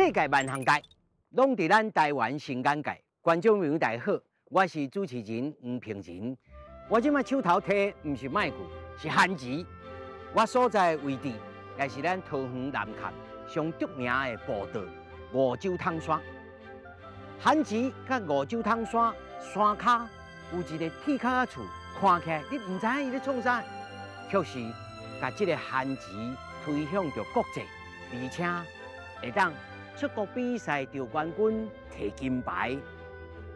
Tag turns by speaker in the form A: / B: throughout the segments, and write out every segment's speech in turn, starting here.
A: 世界万项代，攏佇咱台灣新眼界。觀眾朋友大家好，我是主持人黃平仁。我這擺手頭提毋是麥具，是番薯。我所在的位置也是咱桃園南崁上著名的步道五洲桶山。番薯佮五洲桶山山跤有一个鐵殼仔厝，看起來你毋知影伊咧創啥，卻是共這個番薯推向著國際，而且會當出國比賽得冠軍、提金牌，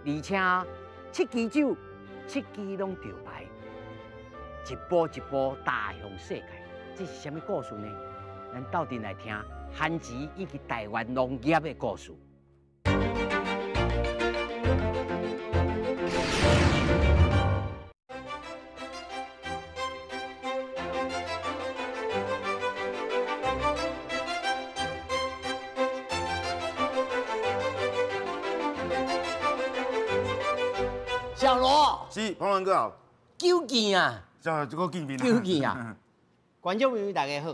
A: 而且七支酒、七支攏得牌，一步一步踏向世界。這是啥物故事呢？咱鬥陣來聽番薯以及台灣農業的故事。小羅，
B: 是彭仁哥好，
A: 久見啊，
B: 這個見面，
A: 久見啊！觀眾朋友大家好，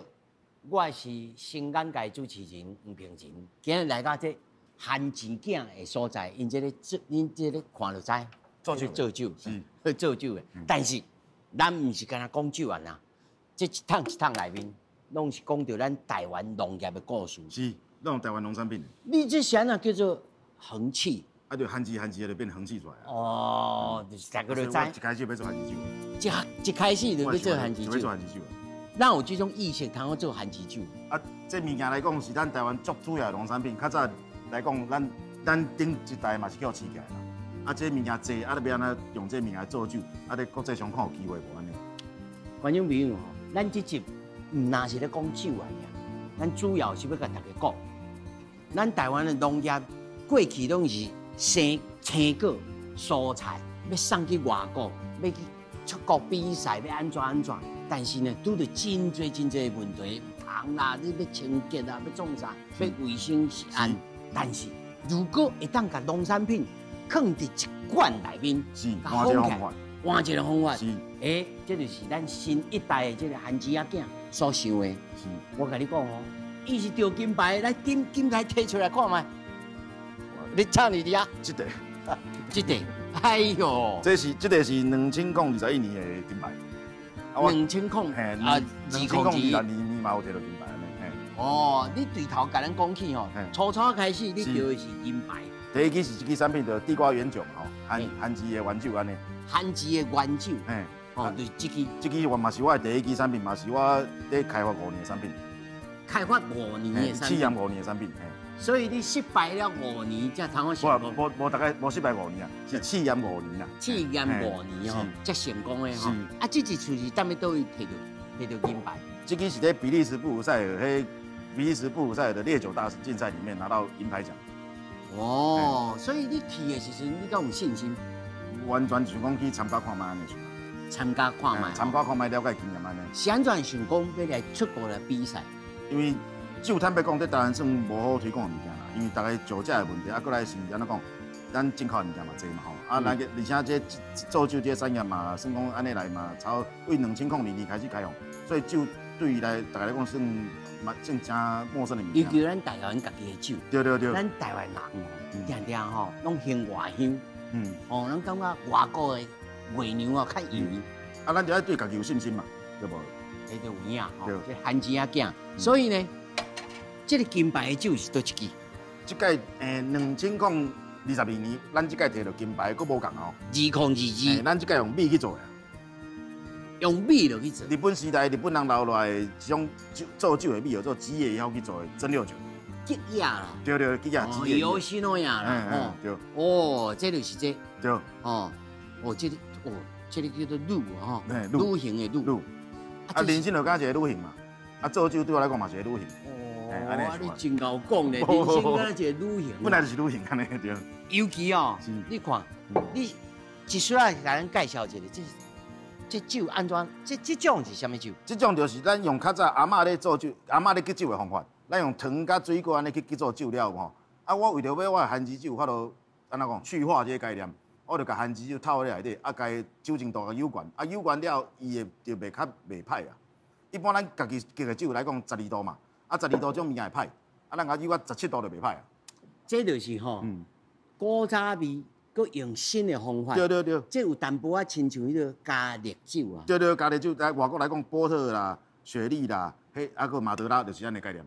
A: 我是新眼界主持人黃平仁，今日來到這番薯囝的所在，𪜶這个做，恁這个看就知，
B: 做酒
A: 做酒
B: 是
A: 做酒的。但是咱毋是干焦講酒爾啦，這一桶一桶內面，攏是講著咱台灣農業的故事。
B: 是，攏台灣農產品。
A: 你這啥啊叫做恆器？
B: 啊，對，番薯番薯就變恆器出來。
A: 哦，就是大家都知。
B: 一開始欲做番薯酒。
A: 一開始就欲做番薯酒。
B: 做番薯酒。
A: 哪有這種意識，通好做番薯酒？
B: 啊，這物件來講是咱台灣足主要的農產品。較早來講，咱頂一代嘛是叫飼起來啦。啊，這物件濟，啊，你欲按怎用這物件做酒？啊，佇國際上看有機會無按呢？
A: 觀眾朋友吼，咱這集毋但是咧講酒爾，咱主要是欲共大家講，咱台灣的農業過去攏是生青果、蔬菜，欲送去外國，欲去出國比賽，欲按怎按怎。但是呢，拄著真濟真濟問題，蟲啦，你欲清潔啊，欲創啥，欲衛生是按。但是如果會當共農產品囥佇一罐內面，
B: 是換一個方法，
A: 換一個方法，
B: 是，
A: 欸，這就是咱新一代的這個番薯仔囝所想的。
B: 是，
A: 我共你講哦，伊是得金牌，來金金牌提出來看覓。你唱你的啊？
B: 這個，
A: 這個，哎喲，
B: 這個是2021年的金牌。
A: 2000啊，2022
B: 年嘛有提著金牌按呢。
A: 哦，你對頭共咱講起吼，初初開始你得的是金牌。
B: 第一支是這支產品，就地瓜原酒吼，番薯的原酒按呢。
A: 番薯的原酒，哦，就是這支。
B: 這支我嘛是我的第一支產品，嘛是我咧開發五年的產品。
A: 開發五年的產品。
B: 試驗五年的產品，
A: 所以你失敗了五年，才通好成功。
B: 無無大概無失敗五年啊，是試驗五年啊。
A: 試驗五年吼，才成功的吼。啊，這一次是踮咧佗位提著金牌？
B: 這支是咧比利時布魯塞爾，彼比利時布魯塞爾的烈酒大師競賽裡面拿到銀牌獎。
A: 哦，所以你去的時陣，你敢有信心？
B: 完全想講去參加看覓按呢想。
A: 參加看覓。
B: 參加看覓了解經驗按呢。
A: 是按怎想講欲來出國來比賽？
B: 因為酒坦白講，佇台灣算無好推廣的物件啦，因為逐家酒駕的問題，啊，閣來是按怎講，咱進口的物件嘛濟嘛吼，啊，咱而且這做酒這個產業嘛，算講按呢來嘛，差不多為2002年開始開放，所以酒對於來逐家來講算嘛算誠陌生的物件。
A: 尤其咱台灣家己的酒，
B: 對對對，
A: 咱台灣人吼，定定吼攏嫌外鄉，哦，攏感覺外國的月娘哦較圓。
B: 啊，咱就愛對家己有信心嘛，對無？
A: 這就有影吼，這番薯仔囝，所以呢。這個金牌的酒是佗一支？
B: 這屆2022年，咱這屆提著金牌，閣無仝哦。
A: 2022，
B: 咱這屆用米去做的。
A: 用米落去做。
B: 日本時代，日本人留落來的這種酒做酒的米，叫做吉野藥去做的蒸餾酒。
A: 吉野啦。
B: 對對，吉野。
A: 哦，有新諾亞啦。哦，
B: 對。
A: 哦，這就是這。
B: 對。
A: 哦，哦，這個哦，這個叫做滷吼，滷型的滷。
B: 滷。啊，人生就敢一個旅行嘛。啊，做酒對我來講嘛是一個旅行。
A: 哦，你真𠢕講咧，人生敢若一個旅行。
B: 本來就是旅行，按呢對。
A: 尤其哦，你看，你一出來共咱介紹一下，這酒按怎？這種是啥物酒？
B: 這種就是咱用較早阿嬤咧做酒，阿嬤咧結酒的方法，咱用糖佮水果按呢去結做酒了吼。啊，我為著欲我的番薯酒有法度按怎講去化這個概念，我就共番薯酒透咧內底，啊，共酒精度共有懸，啊，有懸了，伊會就袂較袂歹啊。一般咱家己結的酒來講，12度嘛。啊，12度這種物件會歹，啊，咱共酒17度就袂歹啊。
A: 這就是吼，古早味，閣用新的方法。
B: 對對對。
A: 這有淡薄仔親像彼个加烈酒啊。
B: 對對，加烈酒，在外國來講，波特啦、雪莉啦，彼啊閣馬德拉就是按呢概念。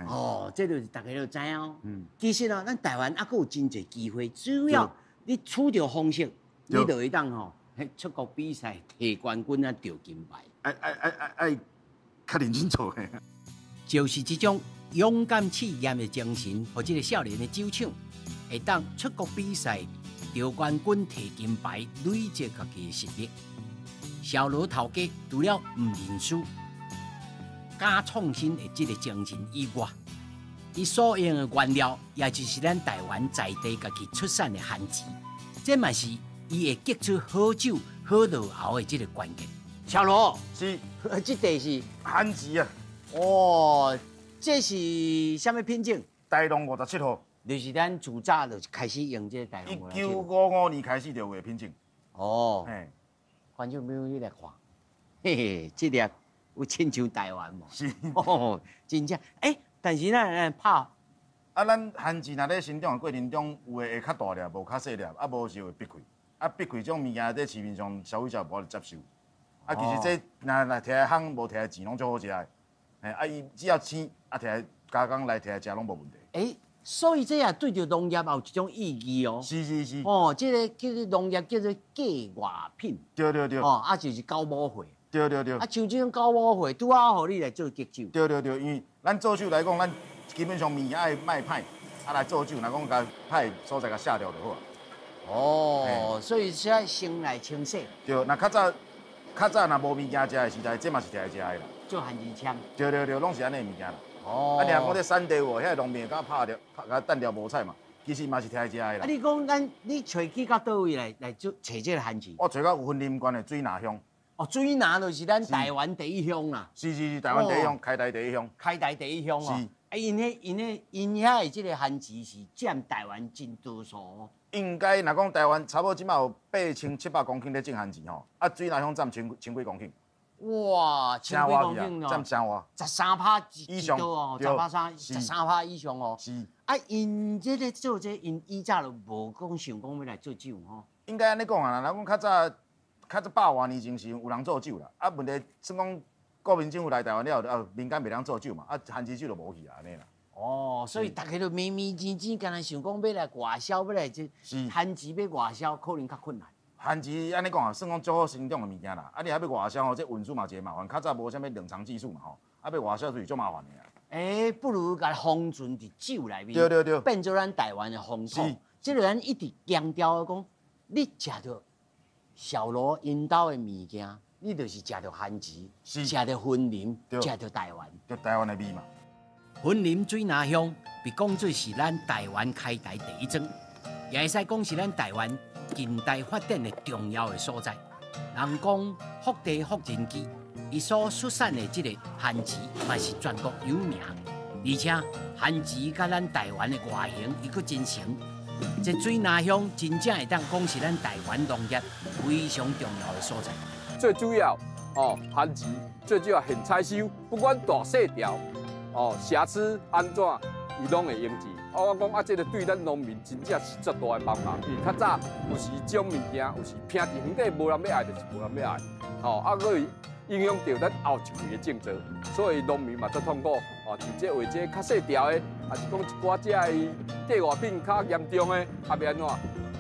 A: 哦，這就是大家都知影哦。其實啊，咱台灣猶閣有真濟機會，只要你取著方式，你就會當吼，出國比賽提冠軍啊，得金牌。
B: 愛愛愛愛愛，較認真做的。
A: 就是這種勇敢試驗的精神，予這个少年的酒廠會當出國比賽得冠軍、提金牌，累積家己的實力。小羅頭家除了毋認輸、敢創新的這个精神以外，伊所用的原料，也就是咱台灣在地家己出產的番薯，這嘛是伊會結出好酒、好落喉的這个關鍵。小羅，
B: 是，
A: 這塊是
B: 番薯啊。
A: 哦，這是啥物品種？
B: 大農57號。
A: 就是咱自早就開始用這個大農57。
B: 1955年開始就有的品種。
A: 哦，觀眾朋友你來看，嘿嘿，這粒有親像台灣無？
B: 是。
A: 哦，真正，欸，但是咱拍。
B: 啊，咱番薯若咧生長的過程中，有的會較大粒，無較細粒，啊，無是會閉氣。啊，閉氣這種物件佇市面上消費者無法度接受。啊，其實這若若提來烘，無提來煎，攏足好食的。嘿，啊，伊只要生，啊，提來加工來提來食，攏無問題。
A: 欸，所以這也對著農業也有一種意義哦。
B: 是是是。
A: 哦，這个叫做農業叫做價外品。
B: 對對對。
A: 哦，啊，就是九母貨。
B: 對對對。
A: 啊，像這種九母貨，拄好予你來做結酒。
B: 對對對，因為咱做酒來講，咱基本上物件愛莫歹，啊來做酒，若講共歹所在共卸掉就好啊。
A: 哦，所以說先來清洗。
B: 對，若較早較早若無物件食的時代，這嘛是提來食的啦。
A: 做番薯籤。
B: 對對對，攏是按呢物件啦。
A: 哦。
B: 啊，你若講這產地有無？遐農民共拍著，拍共等著無菜嘛，其實嘛是提來食的啦。
A: 啊，你講咱你揣去到佗位來來做揣這个番薯？
B: 我揣到雲林縣的水林鄉。
A: 哦，水林就是咱台灣第一鄉啦。
B: 是是是，台灣第一鄉，開台第一鄉。
A: 開台第一鄉哦。
B: 是。
A: 啊，𪜶彼𪜶彼𪜶遐的這个番薯是佔台灣真多數哦。
B: 應該若講台灣差不多這馬有8700公頃咧種番薯吼，啊，水林鄉佔千幾公頃。
A: 哇，千幾公頃哦，
B: 佔誠偌？13
A: 趴
B: 以上
A: 哦，10趴3，13趴以上哦。
B: 是。
A: 啊，𪜶這个做這，𪜶以早就無講想講欲來做酒吼。
B: 應該按呢講啊，若講較早較早百外年前時有人做酒啦，啊，問題算講國民政府來台灣了後，啊，民間袂當做酒嘛，啊，番薯酒就無去啊，按呢啦。
A: 哦，所以大家都迷迷唧唧，敢若想講欲來外銷，欲來這番薯欲外銷，可能較困難。
B: 番薯按呢講啊，算講足好生長的物件啦。啊，你還欲外銷吼，這運輸嘛一个麻煩。較早無啥物冷藏技術嘛吼，啊，欲外銷就是足麻煩的啊。
A: 欸，不如共封存佇酒內面，
B: 對對對，
A: 變做咱台灣的風土。這個咱一直強調講，你食著小羅𪜶兜的物件，你就是食著番薯，食著雲林，食著台灣。
B: 就台灣的味嘛。
A: 雲林水林鄉被講做是咱台灣開台第一莊，也會使講是咱台灣近代發展的重要的所在。人講福地福人居，伊所出產的這个番薯嘛是全國有名，而且番薯佮咱台灣的外形伊閣真成。這水林鄉真正會當講是咱台灣農業非常重要的所在。
C: 最主要哦，番薯最主要現採收，不管大細條哦，瑕疵按怎，伊攏會用治。啊，我講啊，這个對咱農民真正是足大的幫忙。因為較早有時種物件，有時拚佇園底無人欲愛，就是無人欲愛。吼，啊，閣會影響著咱後一季的種植，所以農民嘛足痛苦。哦，像這畫這較細條的，抑是講一寡這个價外品較嚴重的，啊，欲按怎，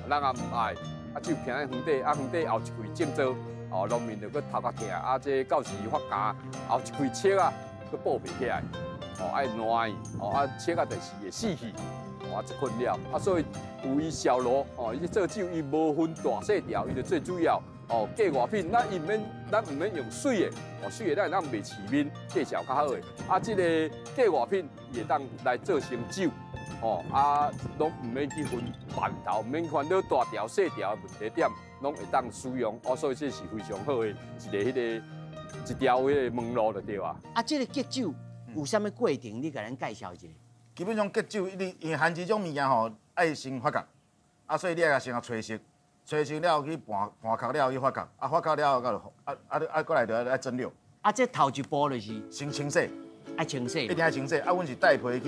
C: 人也毋愛，啊，就徛佇園底，啊，園底後一季種植，哦，農民就閣頭殼疼，啊，這到時發芽，後一季粟仔，閣補袂起來。哦，愛爛去，哦啊，粟仔就是會死去，哦啊，足困擾，啊，所以有伊小羅，哦，伊做酒伊無分大細條，伊就最主要，哦，價外品，咱伊毋免，咱毋免用媠的，哦，媠的咱會當賣市面，價錢較好的，啊，這个價外品伊會當來做成酒，哦，啊，攏毋免去分範疇，毋免煩惱大條細條的問題點，攏會當使用，哦，所以這是非常好的一个彼个一條彼个門路就對啊。
A: 啊，這个結酒有啥物過程？你共咱介紹一下。
B: 基本上結酒，你因為番薯這種物件吼，愛先發酵，啊，所以你愛共先共炊熟，炊熟了後去盤盤殼了後去發酵，啊，發酵了後，啊啊啊，閣來就愛蒸餾。
A: 啊，這頭一步就是
B: 先清洗，
A: 愛清洗。
B: 一定愛清洗。啊，阮是帶皮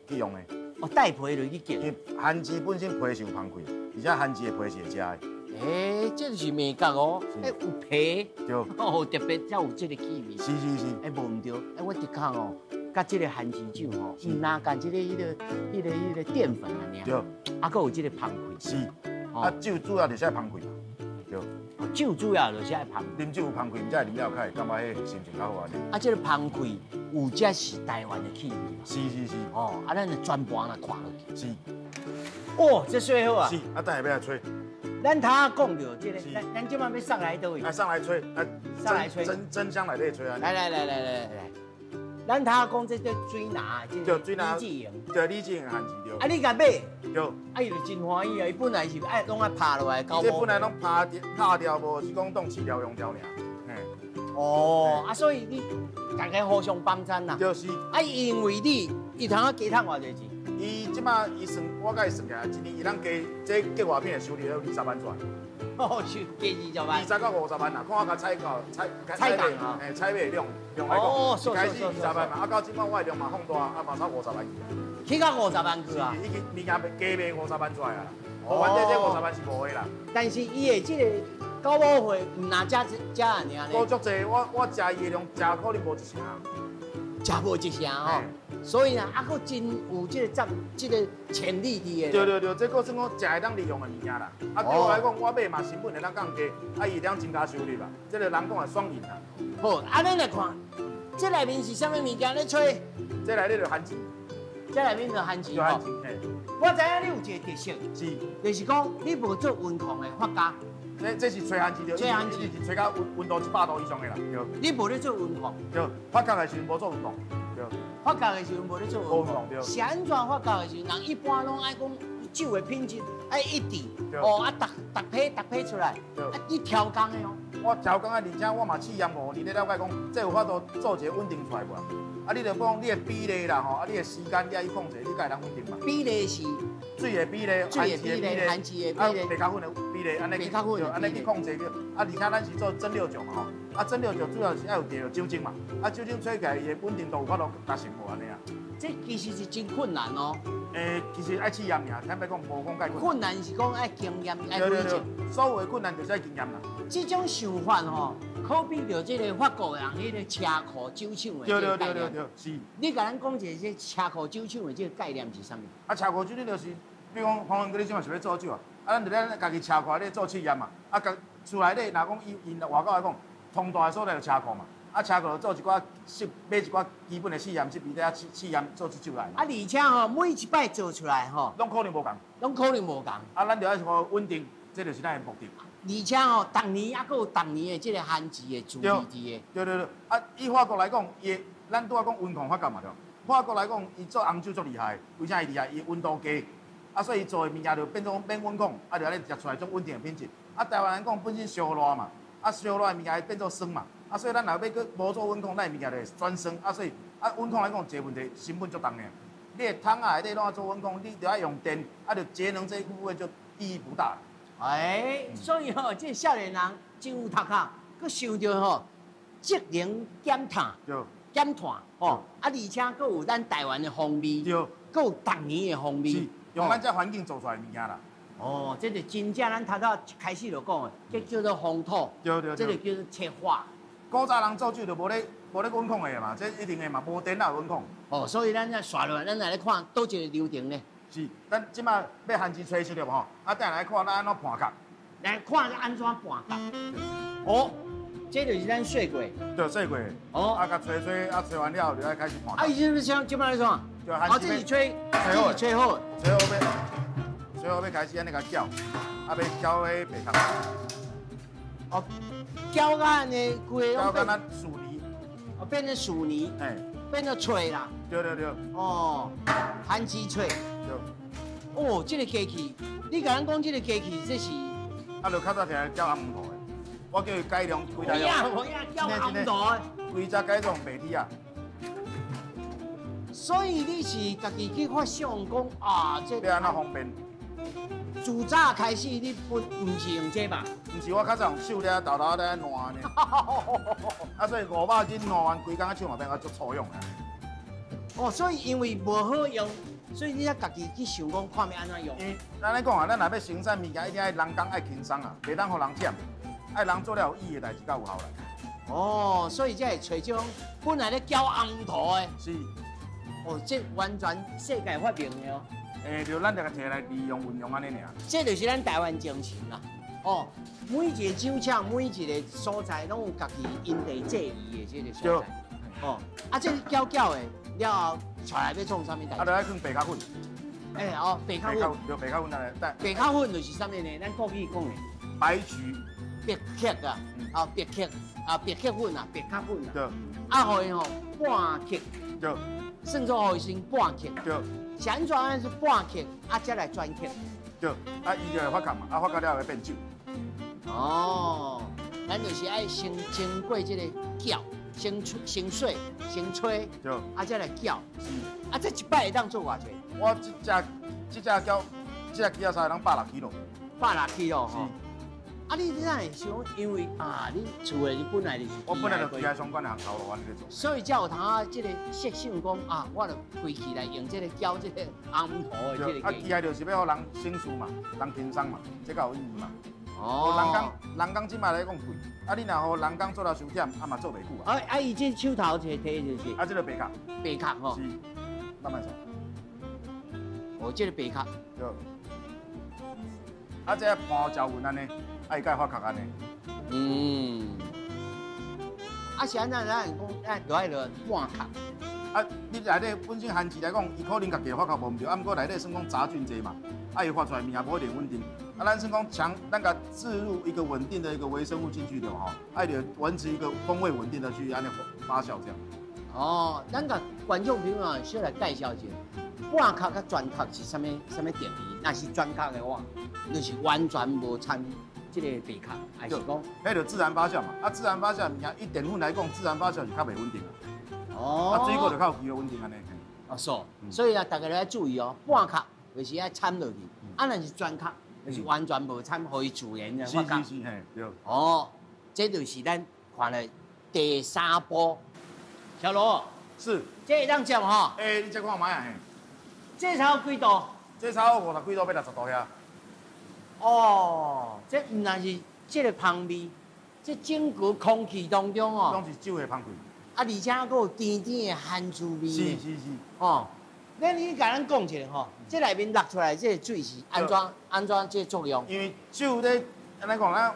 B: 去用的。
A: 哦，帶皮落去結。
B: 因為番薯本身皮是有芳氣，而且番薯的皮是會食的。
A: 欸，這就是味覺哦，欸，有皮，
B: 對，
A: 哦，特別才有這個氣味。
B: 是是是。
A: 欸，無毋對，欸，我的確哦，佮這個番薯酒吼，毋若干這個、彼個、彼個、彼個澱粉啊，爾。
B: 對。
A: 啊，閣有這個芳氣。
B: 是。啊，酒主要就是愛芳氣嘛。對。
A: 酒主要就是愛芳。
B: 啉酒有芳氣，毋才會啉了較會感覺彼心情較好按呢。
A: 啊，這個芳氣有才是台灣的氣味嘛。
B: 是是是。
A: 哦，啊，咱就全盤來看落去。
B: 是。
A: 哦，這說好啊。
B: 是，啊，等下欲來吹。
A: 咱頭仔講著這個，咱這擺欲送來佗位？
B: 啊，送來吹，啊，
A: 送來吹，
B: 蒸箱內底吹啊。
A: 來來來來來來，咱頭仔講這叫水拿，這個李志榮，
B: 對，李志榮番薯對。
A: 啊，你共買？
B: 對。
A: 啊，伊就真歡喜啊！伊本來是愛攏愛拍落來，
B: 這本來攏拍拍掉，無是講當飼料用掉爾。嘿。
A: 哦，啊，所以你大家互相幫襯啦。
B: 就是。
A: 啊，因為你，伊通仔加趁偌濟錢？
B: 伊這擺伊算，我共伊算起來，一年伊通加這計劃品的收入有20萬出來。
A: 哦，收加20萬。
B: 20到50萬啦，看我共採購採
A: 採購啊，
B: 嘿，採買量量來講，一開始20萬嘛，啊到這擺我的量嘛放大，啊嘛差50萬去啊。
A: 起到50萬去啊？
B: 是，已經物件加賣50萬出來啊。哦，反正這50萬是無的啦。
A: 但是伊的這個九五歲，毋若食食爾呢。
B: 無足濟，我食伊的量，食可能無一成。
A: 食無一成吼，所以呢，啊，閣真有這個佔這個潛力佇的。
B: 對對對，這閣算講食會當利用的物件啦。啊，對我來講，我買嘛成本會當降低，啊，伊會當增加收入啦。這個人講的雙贏啦。
A: 好，啊，咱來看，這內面是啥物物件咧吹？
B: 這內底就番薯。
A: 這內面就番薯吼。我知影你有一個特色，
B: 是，
A: 就是講你無做溫控的發酵。
B: 這是吹番薯對，
A: 吹番薯
B: 是吹到溫度100度以上的啦，對。
A: 你無咧做溫控？
B: 對，發酵的時陣無做溫控，對。
A: 發酵的時陣無咧做溫控，
B: 對。
A: 是按怎發酵的時陣，人一般攏愛講酒的品質愛一致，哦啊，逐批逐批出來，啊，你調工的哦。
B: 我調工的，而且我嘛試驗5年，你了解講，這有法度做一個穩定出來無？啊，你就講你的比例啦吼，啊，你的時間你愛去控制，你才會當穩定嘛。
A: 比例是
B: 水的比例，
A: 水的比例，番薯的比例，
B: 白咖粉的比例，按呢去，按呢去控制。啊，而且咱是做蒸餾酒嘛吼，啊，蒸餾酒主要是愛有著酒精嘛，啊，酒精吹起來伊的穩定度有法度達成無按呢啊？
A: 這其實是真困難哦。
B: 欸，其實愛試驗爾，坦白講無講介困難。
A: 困難是講愛經驗，愛累積。
B: 所有的困難就是愛經驗啦。
A: 這種想法吼，可比著這個法國人彼個車庫酒廠的這個概念。
B: 對對對對，是。
A: 你共咱講一下這車庫酒廠的這個概念是啥物？
B: 啊，車庫酒廠就是，比如講，黃文哥，你這馬是欲做酒啊？啊，咱就咧家己車庫咧做試驗嘛。啊，家厝內底，若講伊𪜶外口來講，通大的所在就車庫嘛。啊，車庫就做一寡試，買一寡基本的試驗設備，在遐試驗做出酒來。
A: 啊，而且吼，每一擺做出來吼，
B: 攏可能無仝，
A: 攏可能無仝。
B: 啊，咱就愛予穩定，這就是咱的目的。
A: 而且吼，逐年猶閣有逐年的這個番薯的滋味佇的。
B: 對對對，啊，以法國來講，伊咱拄仔講溫控發酵嘛對。法國來講，伊做紅酒足厲害，為啥伊厲害？伊溫度低，啊，所以伊做的物件就變做免溫控，啊，就按呢食出來足穩定的品質。啊，台灣人講本身燒熱嘛，啊，燒熱的物件變做酸嘛。啊，所以咱若欲閣無做溫控，咱的物件就會轉酸。啊，所以啊，溫控來講一個問題，成本足重的。你的桶仔內底攏愛做溫控，你就愛用電，啊，就節能這一部分就意義不大。
A: 哎，所以吼，這少年人真有頭殼，閣想著吼節能減碳，減碳吼，啊，而且閣有咱台灣的風味，閣有逐年的風味，
B: 是用咱這環境做出來的物件啦。
A: 哦，這就真正咱頭頭一開始就講的，這叫做風土，這就叫做切化。
B: 古早人做酒就無咧溫控的嘛，這一定的嘛，無電哪有溫控。
A: 哦，所以咱才煞落來，咱來咧看佗一個流程呢。
B: 是，咱這擺欲番薯炊熟了吼，啊，等下來看咱按怎盤角。
A: 來看按怎盤角。哦，這就是咱洗過。
B: 對，洗過。哦。啊，共炊炊，啊，炊完了後就愛開始盤。
A: 啊，伊這是啥？這擺咧創？哦，這是炊，這是炊好。
B: 炊好欲，炊好欲開始按呢共攪，啊，欲攪彼白糖。
A: 哦，攪到按呢，規個攏
B: 變咱薯泥，
A: 哦，變成薯泥，
B: 嘿，
A: 變做脆啦。
B: 對對對。
A: 哦，番薯脆。
B: 對。
A: 哦，這個機器，你共咱講這個機器，這是？
B: 啊，就較早聽攪紅毛的，我叫伊改良，規台。
A: 有影，有影，攪紅毛的。
B: 規只改做白鐵啊。
A: 所以你是家己去發想講啊，這。
B: 欲按怎方便？
A: 自早開始，你不毋是用這吧？
B: 毋是，我較早用手咧，豆豆咧烂呢。啊，所以500斤烂完，規工手嘛變甲足粗勇的。
A: 哦，所以因為無好用，所以你才家己去想講看欲按怎用。
B: 因為咱咧講啊，咱若欲生產物件，一定愛人工愛輕鬆啊，袂當予人忝，愛人做了有意義的代誌才有效啦。
A: 哦，所以才會揣這種本來咧攪紅桃的，
B: 是。
A: 哦，這完全世界發明的哦。
B: 欸，就咱就共提來利用運用按呢爾。
A: 這就是咱台灣精神啦。哦，每一個酒廠，每一個所在，攏有家己因地制宜的這個所在。哦，啊，這攪攪的了後，出來欲創啥物代
B: 誌？啊，就愛放白卡粉。
A: 欸哦，白卡粉。
B: 對，白卡粉來，
A: 白卡粉就是啥物呢？咱國語講的。
B: 白曲。
A: 白曲啊，啊白曲啊白曲粉啊，白卡粉啊。
B: 對。
A: 啊，予伊吼半克。
B: 對。
A: 算做予伊先半克。
B: 對。
A: 是按怎樣是半克，啊，才來全克。
B: 對，啊，伊就會發酵嘛，啊，發酵了會變酒。
A: 哦，咱就是愛先經過這個攪，先吹、先洗、先吹，
B: 對，
A: 啊，才來攪。
B: 是。
A: 啊，這一擺會當做偌濟？
B: 我這隻這隻攪，這隻機仔會當160起咯。
A: 160起咯，吼。啊，你哪會想？因為啊，你厝的本來就是
B: 我本來就機械相關的行頭路按呢咧做，
A: 所以才有通啊，這個設想講啊，我就規氣來用這個攪這個紅桃的這個。
B: 啊，機械就是欲予人省事嘛，人輕鬆嘛，這較有意義嘛。
A: 哦。
B: 人工人工這擺來講貴，啊，你若予人工做了傷忝，啊嘛做袂久啊。
A: 啊啊，伊這手頭提提就是。
B: 啊，這個白殼。
A: 白殼吼。
B: 是，慢慢做。
A: 哦，這個白殼。
B: 對。啊，這盤椒雲按呢，啊，伊該發酵按呢。
A: 嗯。啊，是按怎咱講，咱落來落半殼。
B: 啊，你內底本身番薯來講，伊可能家己發酵無毋對，啊，毋過內底算講雜菌濟嘛，啊，伊發出來物件無一定穩定。啊，咱算講強，咱共置入一個穩定的一個微生物進去的吼，啊，就維持一個風味穩定的去按呢發酵這樣。
A: 哦，咱共觀眾朋友小來介紹一下，半殼佮全殼是啥物啥物定義？若是全殼的話，就是完全無摻這個白殼，還是講？
B: 彼就自然發酵嘛，啊，自然發酵物件，以澱粉來講，自然發酵是較袂穩定的。
A: 哦。
B: 啊，水果就較有機會穩定按呢。
A: 哦，是，所以啊，大家要注意哦，半殼就是愛摻落去，啊，若是全殼，就是完全無摻，予伊自然的發酵。
B: 是是是，嘿，對。
A: 哦，這就是咱看的第三步。小羅，
B: 是，
A: 這會當食吼？
B: 欸，你食看覓啊？嘿。
A: 這差幾度？
B: 這差50幾度，欲60度遐。
A: 哦，這毋但是這個芳味，這整個空氣當中哦，
B: 攏是酒的芳味。
A: 啊，而且閣有甜甜的番薯味。
B: 是是是。
A: 哦，那你共咱講一下吼，這內面落出來這個水是按怎按怎這個作用？
B: 因為酒咧，按呢講，咱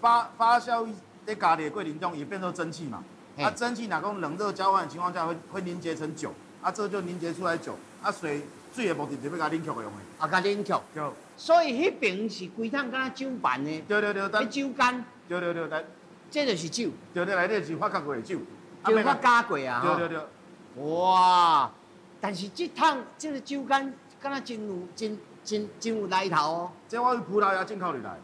B: 發發酵咧加熱的過程中，伊變做蒸汽嘛。啊，蒸汽若講冷熱交換的情況下，會凝結成酒。啊，這就凝結出來酒。啊，水水的目的就是欲共冷卻的用的。
A: 啊，共冷卻。
B: 對。
A: 所以彼爿是規桶敢若酒盤的。
B: 對對對，
A: 彼酒矸。
B: 對對對，對。
A: 這就是酒。
B: 對對，內底是發酵過的酒。
A: 就發酵過啊！
B: 對對對。
A: 哇！但是這桶這個酒矸，敢若真有真真真有來頭哦。
B: 這我葡萄牙進口入來。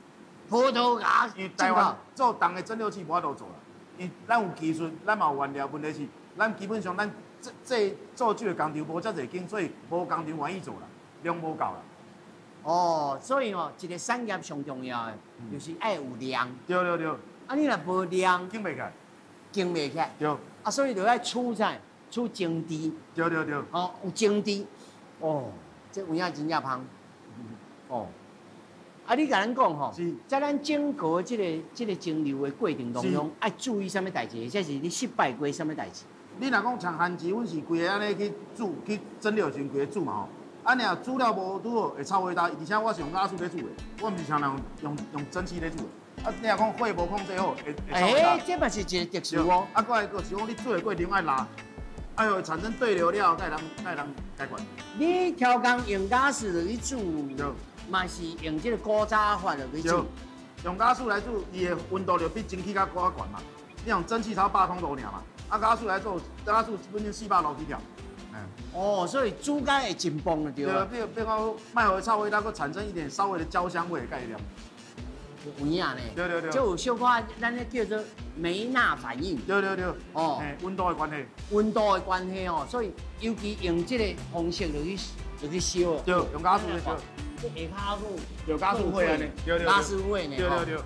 A: 葡萄牙
B: 因為台灣做重的蒸餾器無法度做啦，因為咱有技術，咱嘛有原料，問題是咱基本上咱這做酒的工廠無遮濟間，所以無工廠願意做啦，量無夠啦。
A: 哦，所以吼，一個產業上重要的就是愛有量。
B: 對對對。
A: 啊，你若無量，
B: 經袂起來。
A: 經袂起來。
B: 對。
A: 啊，所以就愛儲啥？儲精緻。
B: 對對對。
A: 哦，有精緻。哦，這有影真正芳。哦。啊，你共咱講吼，在咱整個這個蒸餾的過程當中，愛注意啥物代誌？或者是你失敗過啥物代誌？
B: 你若講像番薯，阮是規个按呢去煮，去蒸餾時陣規个煮嘛吼。啊，若煮了無拄好會臭味道，而且我是用瓦斯咧煮的，我毋是像人用蒸汽咧煮的。啊，你若講火無控制好，會臭味道。
A: 欸，這嘛是一個特殊哦。
B: 啊，過來閣是講你煮的過程愛拉，哎喲，產生對流了後，才會當解決。
A: 你超工用瓦斯落去煮，嘛是用這個古早法落去煮。
B: 用瓦斯來煮，伊的溫度就比蒸汽較閣較懸嘛。你用蒸汽才100通度爾嘛，啊，瓦斯來做，瓦斯本身400度起跳。
A: 哦，所以煮甲會真崩就對了。
B: 對，比如講，莫予臭味道，閣產生一點稍微的焦香味的概念。
A: 有影呢。
B: 對對對。
A: 就有小可咱咧叫做梅納反應。
B: 對對對。
A: 哦。
B: 溫度的關係。
A: 溫度的關係哦，所以尤其用這個方式落去落去燒。
B: 對，用瓦斯來燒。
A: 這下跤好。
B: 有瓦斯火按呢。對對。
A: 瓦斯火呢。
B: 對對對。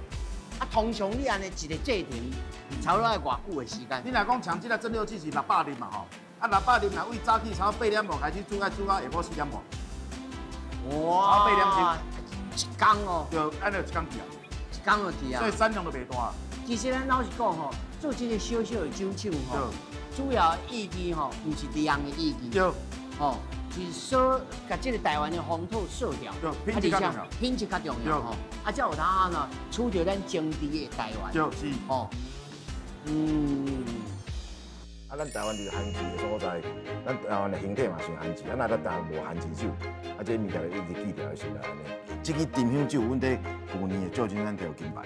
A: 啊，通常你按呢一個製程，差不多愛偌久的時間？
B: 你若講像這個蒸餾器是600日嘛吼，啊，啊，600啉若为早起差不多8点半开始煮，爱煮到下晡4点半。
A: 哇，
B: 8点钟，
A: 一工哦。
B: 对，按呢一工去啊。
A: 一工就去啊。
B: 所以产量就袂大。
A: 其实咱老实讲吼，做这个小小的酒厂吼，主要意义吼，毋是量的意义。吼，是说共这个台湾的风土塑掉。
B: 对，品质较重要。
A: 品质较重要吼。啊，才有通按怎取著咱精致的台湾。
B: 对，是。
A: 吼，嗯。
B: 啊，咱台湾就是番薯的所在，咱台湾的形体嘛像番薯，啊，若咱台湾无番薯酒，啊，这物件就一直记牢的时阵按呢。这支沉香酒，阮伫旧年的旧金山摕金牌。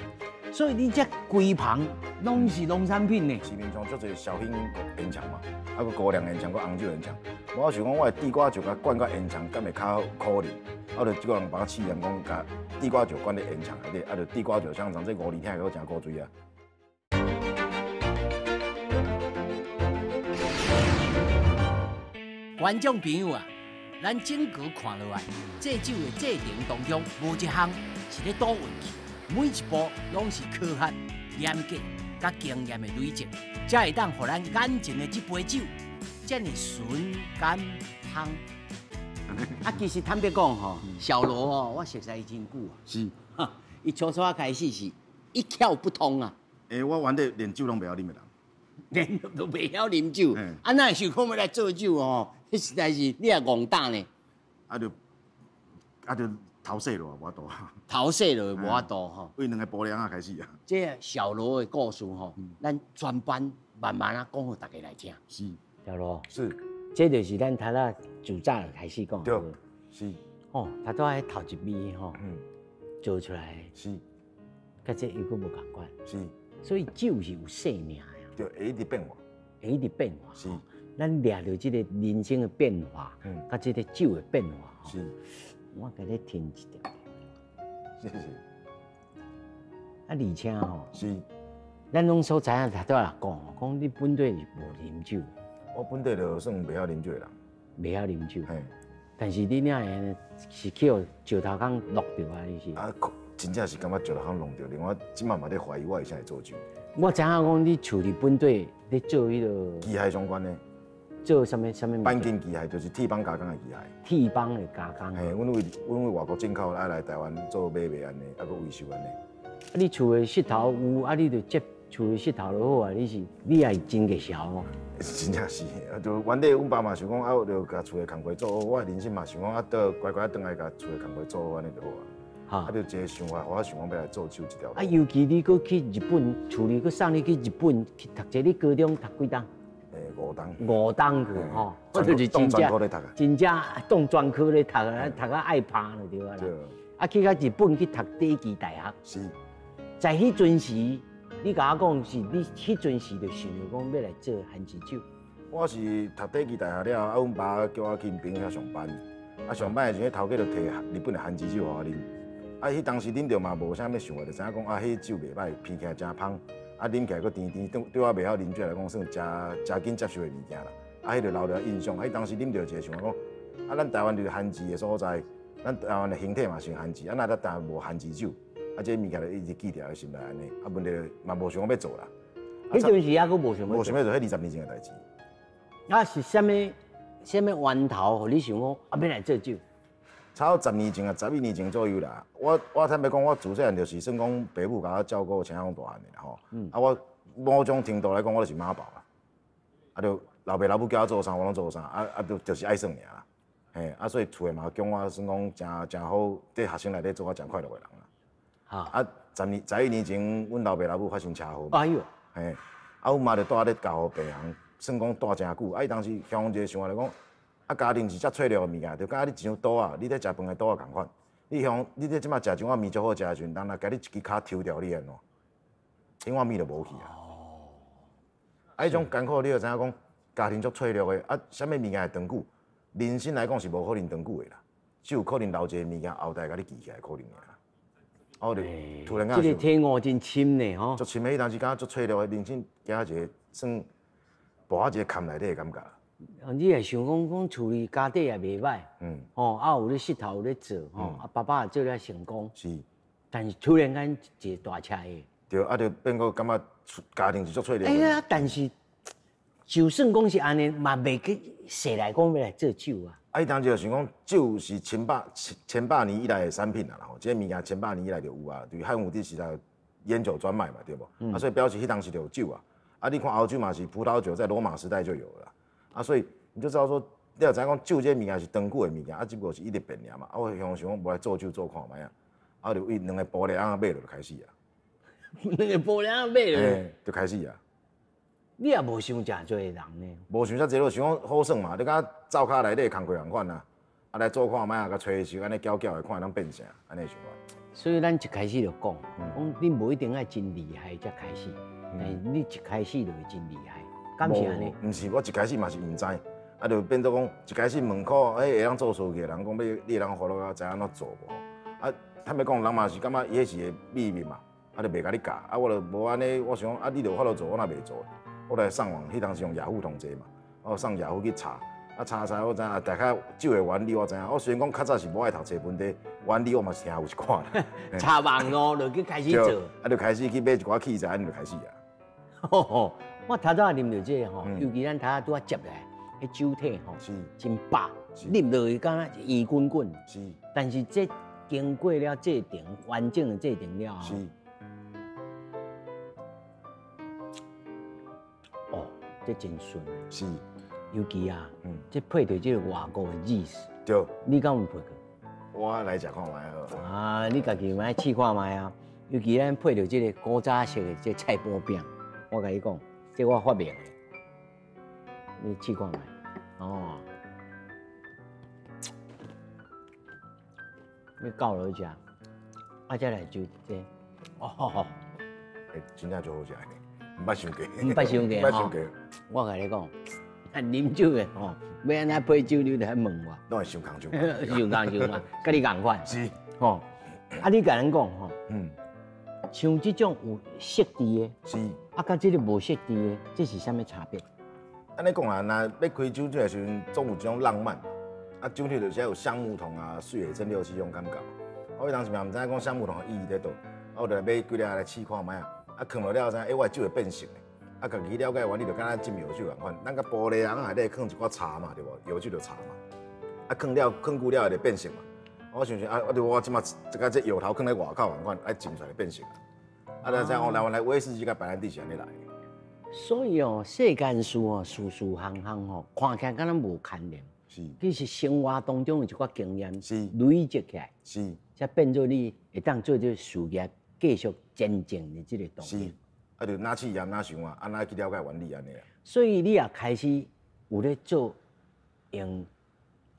A: 所以你这规棚拢是农产品呢？
B: 市面上足济绍兴烟肠嘛，啊，阁高粱烟肠，阁红酒烟肠。我想讲，我的地瓜酒共灌到烟肠，敢会较好啉？啊，就这个人帮我试验讲，共地瓜酒灌伫烟肠内底，啊，就地瓜酒香肠，这5年听起来阁诚古锥啊。
A: 观众朋友啊，咱整个看落来，制酒的过程当中，无一项是咧赌运气，每一步拢是科学、严格、佮经验的累积，才会当予咱眼前的这杯酒，遮尔醇、甘、香。啊，其实坦白讲吼，小罗哦，我熟似伊真久啊。
B: 是。
A: 伊初初开始是一窍不通啊。
B: 欸，我原底连酒拢袂晓啉的人。
A: 连都袂晓啉酒，啊，哪会想讲欲来做酒哦？彼实在是你也戆胆呢。
B: 啊，就头洗落无法度。
A: 头洗落无法度吼。
B: 为两个婆娘仔开始啊。
A: 这个小罗的故事吼，咱专班慢慢仔讲予大家来听。
B: 是。
A: 小罗。
B: 是。
A: 这就是咱头仔自早就开始讲。
B: 对。是。
A: 哦，头拄仔彼头一味吼，做出来。
B: 是。
A: 佮这又阁无仝款。
B: 是。
A: 所以酒是有生命的。
B: 对，会一直变化。
A: 会一直变化。
B: 是。
A: 咱掠著这个人生的变化，佮这个酒的变化。
B: 是。
A: 我共你添一点点。
B: 谢谢。
A: 啊，而且吼，
B: 是。
A: 咱拢所知影，头拄仔来讲，讲你本底是无啉酒。
B: 我本底就算袂晓啉酒的人。
A: 袂晓啉酒。
B: 嘿。
A: 但是你哪会是去予石头公落著啊？你是？
B: 啊，真正是感觉石头公弄著，连我这马嘛咧怀疑我为啥会做酒。
A: 我知影讲你厝里本底咧做彼个
B: 机械相关的。
A: 做啥物啥物？
B: 鈑金机械就是铁板加工的机械。
A: 铁板的加工。
B: 嘿，阮为外国进口，爱来台湾做买卖按呢，啊，阁维修按呢。
A: 啊，你厝的穡头有，啊，你就接厝的穡头就好啊。你是你也是真热销哦。
B: 真正是，啊，就原底阮爸嘛想讲，啊，就共厝的工课做好。我的人生嘛想讲，啊，倒乖乖转来共厝的工课做好，按呢就好啊。啊，就一个想法，我想讲欲来做酒这条路。
A: 啊，尤其你阁去日本，厝里阁送你去日本去读册，你高中读几冬？
B: 五冬。
A: 五冬去吼，我就是真正真正当专科咧读啊，读到爱拍就对啊啦。啊，去到日本去读短期大学。
B: 是。
A: 在彼阵时，你共我讲是，你彼阵时就想著讲欲来做番薯酒。
B: 我是读短期大学了后，啊，阮爸叫我去𪜶朋友遐上班。啊，上班的时阵，头家就提日本的番薯酒予我啉。啊，彼当时啉著嘛无啥物想法，就知影讲啊，彼酒袂歹，闻起来诚芳，啊，啉起来阁甜甜，对我袂晓啉酒来讲，算诚诚紧接受的物件啦。啊，彼就留著印象。啊，彼当时啉著一个想法讲，啊，咱台湾就是番薯的所在，咱台湾的形体嘛像番薯，啊，若咱台湾无番薯酒，啊，这物件就一直记牢伫心内按呢。啊，问题嘛无想讲欲做啦。
A: 彼阵时犹阁无想欲
B: 无想欲做，彼20年前的代志。
A: 啊，是啥物啥物源头，予你想讲啊，欲来做酒？
B: 差不多10年前啊，11年前左右啦。我坦白讲，我自细汉就是算讲爸母共我照顾，青讲大汉的啦吼。啊，我某种程度来讲，我就是妈宝啦。啊，就老爸老母叫我做啥，我拢做啥。啊，就是爱耍尔啦。嘿，啊，所以厝的嘛讲我算讲诚诚好，伫学生内底做我诚快乐的人啦。啊，10年11年前，阮老爸老母发生车祸。
A: 哎哟。
B: 嘿，啊，阮妈就蹛咧教育病房，算讲蹛诚久。啊，伊当时向一个想法来讲。啊，家庭是遮脆弱的物件，就敢若你一张桌仔，你咧食饭的桌仔仝款。你向你咧这马食一碗面足好食的时阵，人若共你一支跤抽掉，你按怎？彼碗面就无去啊。
A: 哦。
B: 啊，彼种艰苦，你就知影讲，家庭足脆弱的，啊，啥物物件会长久？人生来讲是无可能长久的啦，只有可能留一个物件后代共你记起来，可能尔啦。啊，我就突然间。
A: 这个体悟真深呢，吼。
B: 足深的，彼当时感觉足脆弱的，人生行一个算跋喺一个坎内底的感觉。
A: 你也想讲讲厝里家底也袂歹，吼，啊有咧穡头有咧做，吼，啊爸爸也做了成功，
B: 是，
A: 但是突然间一个大车祸，
B: 对，啊就变阁感觉家庭是足脆弱。
A: 哎呀，但是就算講是按呢，嘛袂去踅來講欲來做酒啊。
B: 啊，彼當時就想講，酒是千百年以來的產品啊，吼，這个物件千百年以來就有啊，對漢武帝時代菸酒專賣嘛，對無？啊，所以表示彼當時就有酒啊。啊，你看歐洲嘛是葡萄酒，在羅馬時代就有了。啊，所以你就知道說，你也知影講酒這个物件是長久的物件，啊，只不過是一直變爾嘛。啊，我想想講，無來做酒做看覓啊，啊，就為兩个玻璃甕買落就開始啊。
A: 兩个玻璃甕買落，
B: 就開始啊。
A: 你也無想誠濟人呢？
B: 無想遮濟，就想講好耍嘛。你敢灶跤內底工課仝款啊，啊來做看覓啊，共吹熟按呢攪攪的，看會當變啥，按呢想法。
A: 所以咱一開始就講，講你無一定愛真厲害才開始，但是你一開始就會真厲害，敢是按呢？
B: 毋是，我一開始嘛是毋知，啊就變做講一開始問苦，欸會當做事業的人講欲你會當予落知影按怎做無？啊，坦白講，人嘛是感覺伊彼是个秘密嘛，啊就袂共你教，啊我就無按呢，我想講啊你就有法度做，我若袂做。我來上網，彼當時用雅虎統計嘛，我上雅虎去查，啊查查我知影，大概酒的原理我知影。我雖然講較早是無愛讀冊，問題原理我嘛是聽有一寡啦。
A: 查網路就去開始做，
B: 啊就開始去買一寡器材，按呢就開始啊。
A: 我頭拄仔啉著這个吼，尤其咱頭仔拄仔接來，彼酒體吼，真飽，啉落去敢若圓滾滾。但是這經過了製程，完整的製程了後。哦，這真順。
B: 是，
A: 尤其啊，這配著這个外國的意思。
B: 對。
A: 你敢有配過？
B: 我來食看覓好。
A: 啊，你家己欲試看覓啊？尤其咱配著這个古早式的這菜脯餅，我共你講，這我發明的，你試看覓。哦。你到落去食，啊，再來就這，哦。
B: 欸，真正足好食的。毋捌想過，
A: 毋捌想過吼。我共你講，啊，啉酒的吼，欲按怎配酒，你著愛問我。
B: 攏會想仝想，
A: 想仝想嘛，佮你仝款。
B: 是。
A: 吼，啊，你共咱講吼，像這種有設置的，
B: 是。
A: 啊，佮這个無設置的，這是啥物差別？
B: 按呢講啊，若欲開酒店的時陣，總有這種浪漫。啊，酒店就是有橡木桶啊，水的蒸餾器種感覺。我彼當時嘛毋知影講橡木桶的意義佇佗，我就來買幾粒來試看覓啊。啊，囥落了後知影，欸，我的酒會變色的。啊，家己了解原理就敢若浸藥酒仝款，咱共玻璃甕仔內底囥一寡茶嘛，對無？藥酒就茶嘛。啊，囥了囥久了會變色嘛。我想想啊，我就我這馬這個這藥頭囥咧外口仝款，愛浸出來變色。啊，才知影哦，原來威士忌佮白蘭地是按呢來的。
A: 所以哦，世間事哦，事事項項吼，看起來敢若無牽連，
B: 是。
A: 其實生活當中有一寡經驗，累積起來，才變做你會當做這個事業繼續前進的這個動力。
B: 是，啊，就哪試驗哪想啊，按怎去了解原理按呢啊。
A: 所以你也開始有咧做用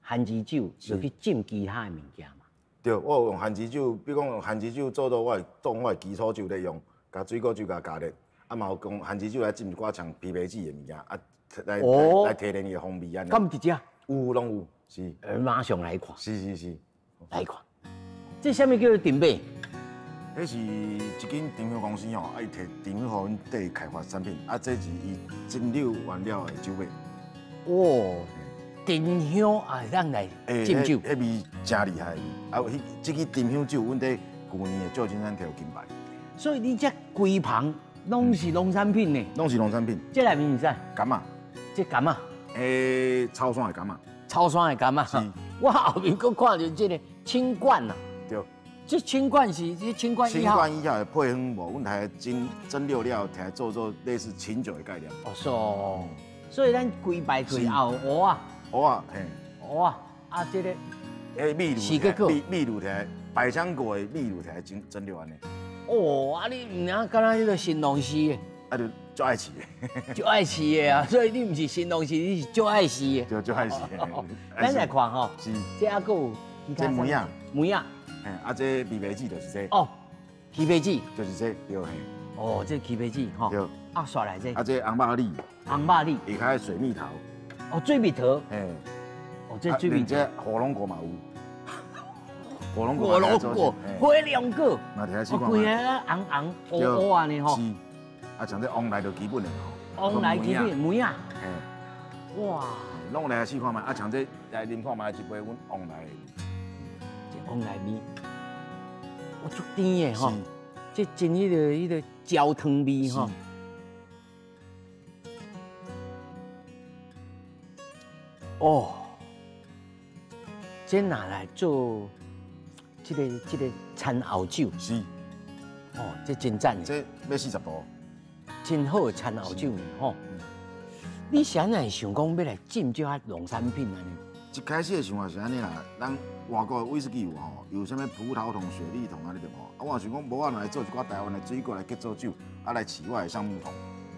A: 番薯酒，就去浸其他的物件嘛。
B: 對，我有用番薯酒，比如講用番薯酒做做我的當我的基礎酒咧用，共水果酒共加熱，啊嘛有用番薯酒來浸一寡像枇杷子的物件，啊來來提煉伊的風味按呢。
A: 敢佇遮？
B: 有，攏有，是。
A: 馬上來看。
B: 是是是。
A: 來看，這啥物叫做定買？
B: 彼是一間沉香公司吼，啊伊提沉香予阮缀開發產品，啊這是伊蒸餾原料的酒尾。
A: 哦，沉香也會當來浸酒，
B: 彼味誠厲害。啊，彼這支沉香酒，阮佇舊年的舊金山摕到金牌。
A: 所以你這規棚攏是農產品呢？
B: 攏是農產品。
A: 這內面是啥？
B: 柑仔。
A: 這柑仔。
B: 欸，草山的柑仔。
A: 草山的柑仔。
B: 是。
A: 我後面閣看著這个清冠啊。
B: 對。
A: 這清冠是這清冠
B: 清冠一號的配方無，阮來蒸蒸餾了，提來做做類似琴酒的概念。
A: 哦，是哦。所以咱規排開後蚵仔。
B: 蚵仔，嘿。
A: 蚵仔，啊，這个。
B: 欸，秘魯，秘秘魯提來百香果的秘魯提來蒸蒸餾按呢。
A: 哦，啊，你毋知敢若彼个神農氏的。
B: 啊，就足愛飼的。
A: 足愛飼的啊，所以你毋是神農氏，你是足愛飼的。
B: 對，足愛飼的。
A: 咱來看吼，
B: 是。
A: 這猶閣有其他。
B: 這梅仔。
A: 梅仔。
B: 嘿，啊，這枇杷子就是這。
A: 哦，枇杷子。
B: 就是這，對嘿。
A: 哦，這枇杷子吼。
B: 對。
A: 啊，煞來這。
B: 啊，這紅肉李。
A: 紅肉李。
B: 下跤水蜜桃。
A: 哦，水蜜桃。
B: 嘿。
A: 哦，這水蜜桃。
B: 這火龍果嘛有。火龍果。
A: 火龍果，火龍果。
B: 嘛，提來試看。
A: 規个紅紅烏烏按呢吼。
B: 是。啊，像這旺來就基本的吼。
A: 旺來基本梅仔。
B: 嘿。
A: 哇。
B: 攏來試看覓，啊，像這來啉看覓一杯，阮旺來的。
A: 這旺來味，哦，足甜的吼。這真彼个彼个焦糖味吼。哦，這拿來做這個餐後酒，哦，這真讚。
B: 這欲40度。
A: 真好的餐後酒吼。你是按怎會想講欲來浸這寡農產品按呢？
B: 一開始的想法是按呢啦，咱外國的威士忌有吼，有啥物葡萄桶、雪莉桶按呢對無？啊，我想講，無我來做一寡台灣的水果來結做酒，啊來試我的橡木桶。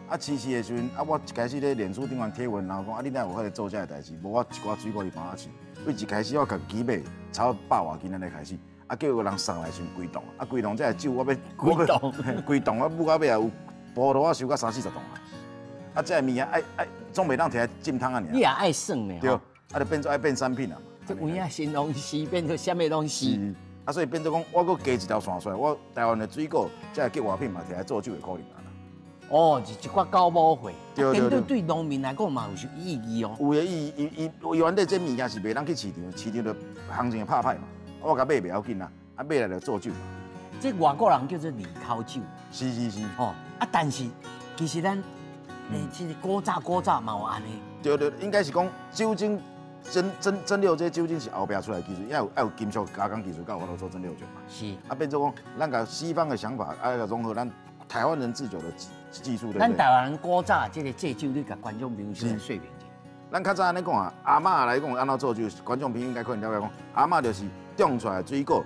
B: 啊，試試的時陣，啊，我一開始咧臉書頂懸貼文，然後講啊，你哪有法度做這个代誌？無我一寡水果去幫我試。對一開始我家己買，差不多百外斤按呢開始，啊，叫個人送來時陣規桶，啊，規桶這个酒我欲
A: 規桶，
B: 規桶我母到尾也有葡萄我收到三四十桶啊。啊，這个物件愛愛總袂當提來浸湯啊爾。
A: 你也愛算呢？
B: 對，啊，就變做愛變產品啊嘛。
A: 這有影形容詞變做啥物攏是。
B: 啊，所以變做講，我閣加一條線出來，我台灣的水果，這個結合品嘛，提來做酒的可能啊。
A: 哦，是一寡酵母血，
B: 對對對，
A: 對農民來講嘛有意義哦。
B: 有的意義，伊伊原底這物件是袂當去市場，市場就行情會拍歹嘛。我共買袂要緊啊，啊買來就做酒嘛。
A: 這外國人叫做利口酒。
B: 是是是。
A: 哦，啊，但是其實咱，這個古早古早嘛有按呢。
B: 對對，應該是講酒精。蒸餾這酒精是後壁出來的技術，要有愛有金屬加工技術，才有法度做蒸餾酒嘛。啊，變做講，咱共西方的想法，啊，融合咱台灣人製酒的技術，對不對？
A: 咱台灣人古早這個製酒，你共觀眾朋友先說明一下。
B: 咱較早按呢講啊，阿嬤來講按怎做酒，觀眾朋友應該可能了解講，阿嬤就是種出來的水果，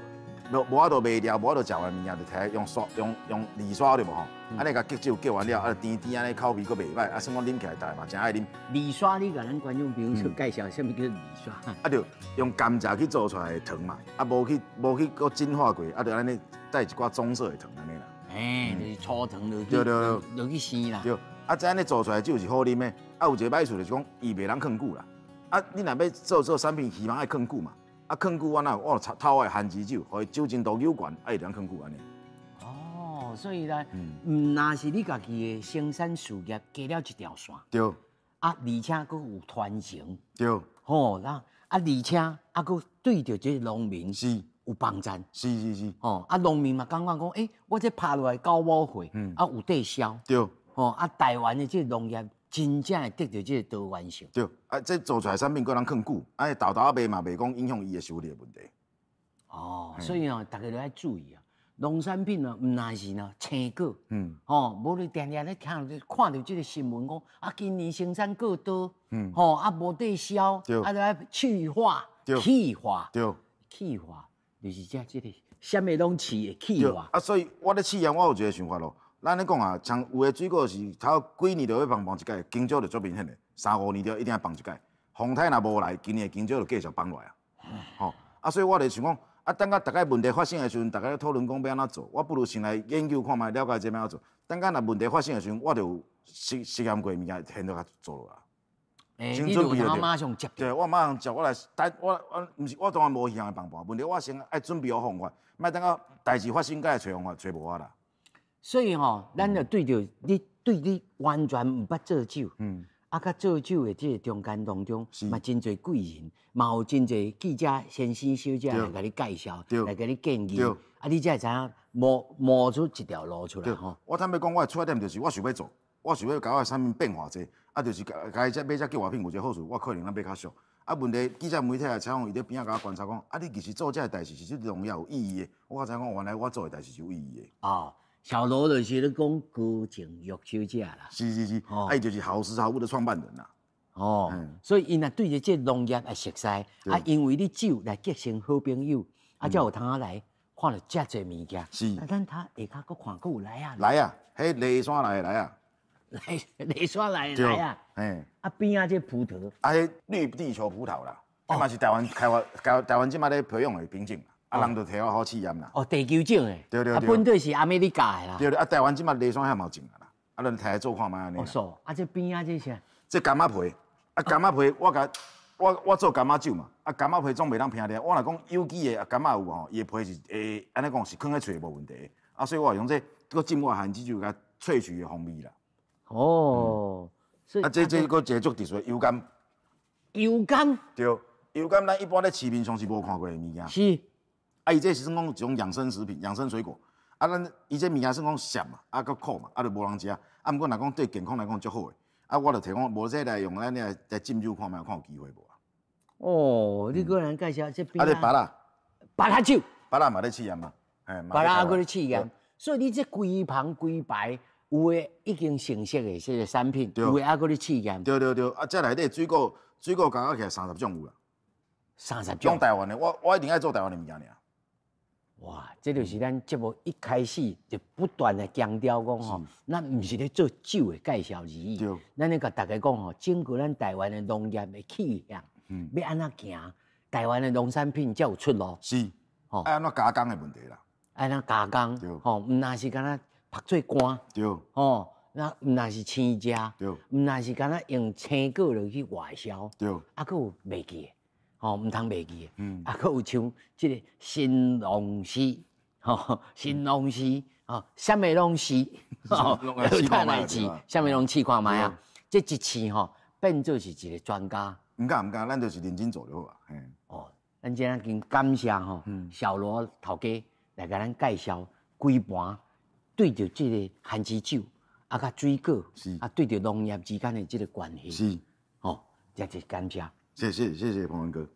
B: 無法度賣掉，無法度食完物件，就提來用刷用用濾刷對無吼？按呢共結酒結完了，啊甜甜按呢口味閣袂䆀，啊算講啉起來逐个嘛誠愛啉。
A: 濾刷，你共咱觀眾朋友介紹啥物叫濾刷？
B: 啊，就用甘蔗去做出來的糖嘛，啊無去閣淨化過，啊就按呢帶一寡棕色的糖按呢啦。
A: 欸，就是粗糖落去，
B: 對對對，
A: 落去生啦。
B: 對，啊，這按呢做出來的酒是好啉的，啊有一個歹處就是講伊袂當囥久啦。啊，你若欲做做產品，希望愛囥久嘛。啊，囥久我哪有？我有透我的番薯酒，予伊酒精度夠懸，啊，伊就通囥久按呢。
A: 哦，所以呢，毋若是你家己的生產事業加了一條線。啊，而且閣有傳承。吼，那啊，而且啊，閣對著這個農民有幫贊。吼，啊，農民嘛感覺講，欸，我這拍落來酵母血，啊，有得銷。吼，啊，台灣的這個農業真正會得著這個多元性。
B: 對，啊，這做出來產品閣通囥久，啊，沓沓仔賣嘛，袂講影響伊的收入的問題。
A: 哦，所以哦，逐家都愛注意啊，農產品呢，毋但是呢青果，吼，無你定定咧聽看著這個新聞講，啊，今年生產過多，吼，啊，無得銷，啊，就愛去化，去化，去化，就是這個，啥物攏飼的去化。
B: 啊，所以我咧試驗，我有一個想法咯。咱咧講啊，像有的水果是頭幾年就欲放放一擺，香蕉就足明顯的，三五年就一定愛放一擺。風颱若無來，今年的香蕉就繼續放落來啊。吼，啊，所以我就想講，啊，等到逐家問題發生的時陣，逐家咧討論講欲按怎做，我不如先來研究看覓，了解這欲按怎做。等到若問題發生的時陣，我就有實驗過的物件，現在共做落來。
A: 欸，你就有馬上接。
B: 對，我馬上接，我來等我我毋是我當然無希望放盤，問題我先愛準備好方法，莫等到代誌發生才來揣方法，揣無啊啦。
A: 所以吼，咱就對著你對你完全毋捌做酒，啊，佮做酒的這個中間當中，嘛真濟貴人，嘛有真濟記者先生小姐來共你介紹，來共你建議，啊，你才會知影摸出一條路出來吼。
B: 我坦白講，我的出發點就是我想欲做，我想欲共我的產品變化濟，啊，就是共伊這買這結合品有一個好處，我可能咱買較俗。啊，問題記者媒體來採訪，伊佇邊仔共我觀察講，啊，你其實做這個代誌是對農業有意義的。我才知影講，原來我做的代誌是有意義的。
A: 哦。小羅就是咧講高靜玉小姐啦，
B: 是是是，啊，伊就是好食好物的創辦人啦。
A: 哦，所以𪜶若對著這農業會熟似，啊，因為你酒來結成好朋友，啊，才有通仔來看著遮濟物件。啊，咱頭下跤閣看閣有來啊。
B: 來啊，彼梨山來的來啊。
A: 來梨山來的來啊。
B: 嘿。
A: 啊，邊仔這葡萄。
B: 啊，彼綠地球葡萄啦，這嘛是台灣開發，台灣這擺咧培養的品種。啊，人就提我好試驗啦。
A: 哦，地球種的。
B: 對對對。
A: 啊，本底是阿美利加的啦。
B: 對對，啊，台灣這擺梨山遐嘛有種啊啦，啊，咱提來做看覓按呢。
A: 哦，是。啊，這邊仔這啥？
B: 這柑仔皮，啊，柑仔皮，我共我做柑仔酒嘛，啊，柑仔皮總袂當拼掠。我若講有機的啊，柑仔有吼，伊的皮是會按呢講是囥佇喙無問題。啊，所以我用這閣浸我番薯酒，共萃取的風味啦。
A: 哦。
B: 啊，這閣一個足特殊的油柑。
A: 油柑。
B: 對，油柑咱一般咧市面上是無看過的物件。啊，伊這是算講一種養生食品、養生水果。啊，咱伊這物件算講澀嘛，啊，閣苦嘛，啊，就無人食。啊，毋過若講對健康來講足好的。啊，我就提講，無這來用咱來浸酒看覓，看有機會無啊？
A: 哦，你閣來介紹這邊
B: 啊，這芭樂，
A: 芭樂酒，
B: 芭樂嘛咧試驗嘛，嘿，
A: 芭樂還閣咧試驗，所以你這規棚規排有的已經成熟的這個產品，有的還閣咧試驗。
B: 對對對，啊，這內底水果水果加起來三十種有啦。
A: 30種。
B: 攏台灣的，我一定愛做台灣的物件爾。
A: 哇，這就是咱節目一開始就不斷的強調講吼，咱毋是咧做酒的介紹而已。咱咧共大家講吼，整個咱台灣的農業的去向，欲按怎行，台灣的農產品才有出路。
B: 是，愛按怎加工的問題啦。
A: 按怎加工，吼，毋但是干焦曝做乾，吼，那毋但是生食，毋但是干焦用青果落去外銷，啊，閣有袂記的。吼，毋通袂記的，啊，閣有像這個新農師，吼，新農師，吼，啥物攏試，吼，有當來試，啥物攏試看覓啊？這一試吼，變做是一個專家。
B: 毋敢毋敢，咱就是認真做就好啊。嘿。
A: 哦，咱今仔真感謝吼，小羅頭家來共咱介紹規盤對著這個番薯酒，啊，佮水果，啊，對著農業之間的這個關係。吼，這是感謝。
B: 謝謝謝謝彭文哥。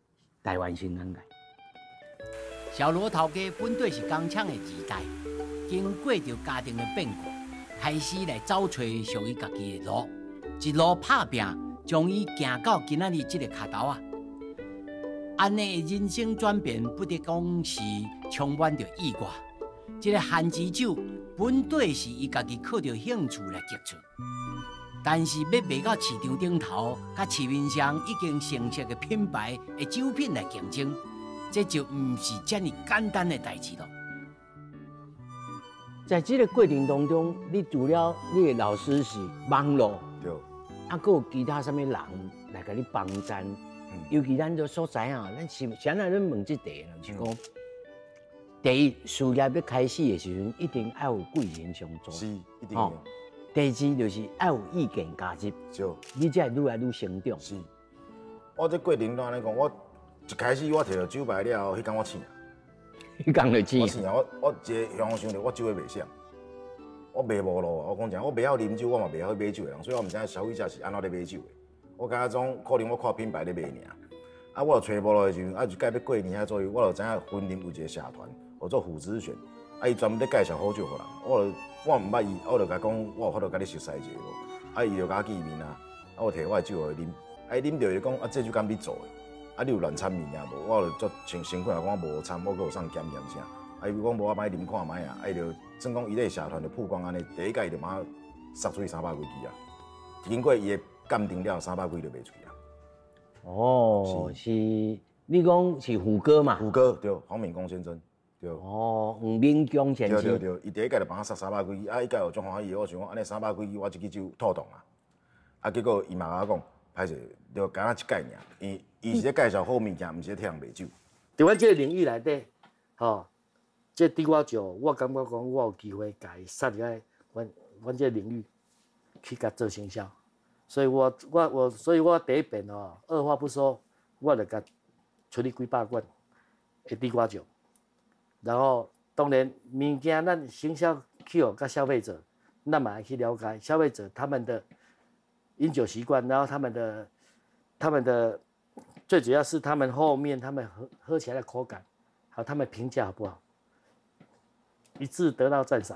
A: 台灣新眼界。小羅頭家本底是工廠的二代，經過著家庭的變故，開始來走揣屬於家己的路，一路拍拚，將伊行到今仔日這個跤頭仔。按呢人生轉變，不得講是充滿著意外。這個番薯酒本底是伊家己靠著興趣來激出。但是欲賣到市場頂頭，佮市面上已經成熟的品牌的酒品來競爭，這就毋是遮爾簡單的代誌囉。在這個過程當中，你除了你的老師是網路，啊，閣有其他啥物人來共你幫贊？尤其咱這所在啊，咱是啥人咧問這題啦，就是講，第一事業欲開始的時陣，一定愛有貴人相助，
B: 是，一定的。
A: 第二就是愛有意見加入，你才會愈來愈成長。
B: 是，我這過程中按呢講，我一開始我提著酒牌了後，彼工我醒啊，
A: 彼工就醒。
B: 我醒啊！我一個雄想著我酒會賣啥，我賣無路啊！我講真，我袂曉啉酒，我嘛袂曉買酒的人，所以我毋知影消費者是按怎咧買酒的。我感覺總可能我看品牌咧賣爾。啊，我就揣無路的時陣，啊，就蓋欲過年遐左右，我就知影雲林有一個社團，叫做虎子選，啊，伊專門咧介紹好酒予人。我就我毋捌伊，我就共伊講，我有法度共你熟似一下無？啊，伊就共我見面啊，啊，我提我的酒予伊啉，啊，伊啉著伊就講，啊，這酒敢你做的？啊，你有亂摻物件無？我就足誠誠懇講，我無摻，我閣有送檢驗啥？啊，伊講無，我幫你啉看覓啊。啊，伊就算講伊咧社團就曝光按呢，第一屆伊就馬上殺出去三百幾支啊。經過伊的鑑定了，三百幾就賣出去啊。
A: 哦，是，你講是虎哥嘛？
B: 虎哥對，黃敏公先生對。
A: 哦，黃敏公先生。
B: 對對對，伊第一屆就幫我殺三百幾支，啊，彼屆有足歡喜的，我想講按呢三百幾支，我這支酒妥當啊。啊，結果伊嘛共我講，歹勢，就敢若一屆爾，伊伊是咧介紹好物件，毋是咧替人賣酒。
D: 佇阮這個領域內底，吼，這地瓜酒，我感覺講我有機會共伊殺入來，阮阮這個領域去共做行銷，所以我我我，所以我第一遍吼，二話不說，我就共出去幾百罐的地瓜酒，然後當然物件咱行銷去予佮消費者，咱嘛愛去了解消費者他們的飲酒習慣，然後他們的最主要是他們後面他們喝喝起來的口感，好，他們評價好不好？一致得到讚賞，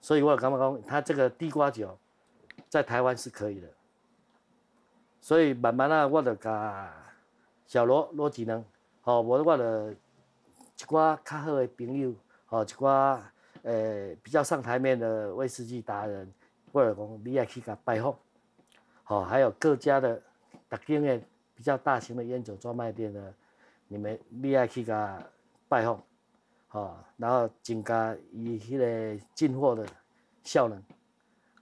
D: 所以我感覺講，他這個地瓜酒在台灣是可以的。所以慢慢啊，我就共小羅羅吉能，吼，無我就一寡較好的朋友，吼，一寡比較上台面的威士忌達人，我就講你愛去共拜訪，吼，還有各家的逐間的比較大型的菸酒專賣店的，你們你愛去共拜訪，吼，然後增加伊彼個進貨的效能，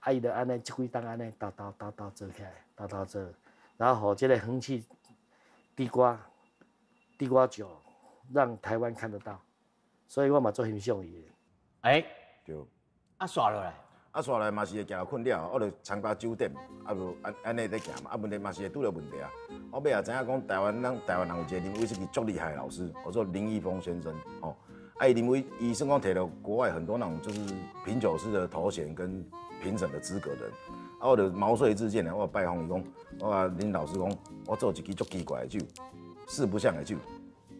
D: 啊，伊就按呢這幾冬按呢沓沓沓沓做起來，沓沓做，然後予這個恆器地瓜地瓜酒，讓台灣看得到，所以我嘛足欣賞伊的。
A: 欸，
B: 對。
A: 啊，煞落來。
B: 啊，煞來嘛是會行困了，我就參加酒店，啊無按按呢咧行嘛，啊問題嘛是會拄著問題啊。我尾也知影講台灣咱台灣人有一個啉威士忌足厲害的老師，叫做林義峰先生，吼。啊，伊啉威，伊算講提著國外很多那種就是品酒師的頭銜跟評審的資格的人。啊，我就毛遂自薦的，我拜訪伊講，我共恁老師講，我做一支足奇怪的酒，四不像的酒，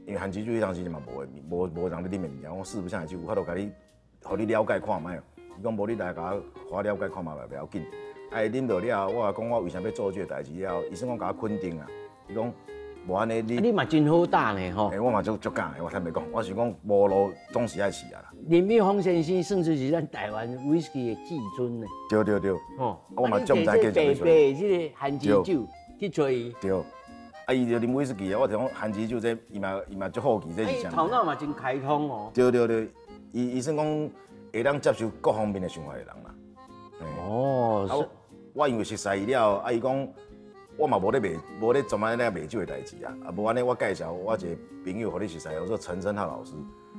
B: 因为番薯酒彼当时嘛无的，无人咧啉的物件，我四不像的酒有法度共你，予你了解看覓。伊讲无你来共我，予我了解看覓嘛袂要紧。啊，伊啉落了后，我讲我为啥欲做这个代志了后，伊算讲共我肯定啊。伊讲无按呢你，
A: 你嘛真好胆呢吼。
B: 欸，我嘛足足敢的，我坦白讲，我想讲无路总是爱试啊啦。
A: 林玉峰先生算是咱台湾威士忌的至尊呢。
B: 对对对。
A: 吼，
B: 我嘛足毋知计
A: 白白的这个番薯酒去揣伊。
B: 对。啊，伊就啉威士忌啊，我听讲番薯酒这，伊嘛足好奇这是啥。
A: 头脑嘛真开通哦。
B: 对对对，伊算讲会当接受各方面的想法的人啦。
A: 哦。
B: 啊，我因为熟似伊了，啊，伊讲我嘛无咧卖，无咧专门咧卖酒的代志啊。啊，无按呢，我介绍我一个朋友予你熟似，叫做陈生浩老师，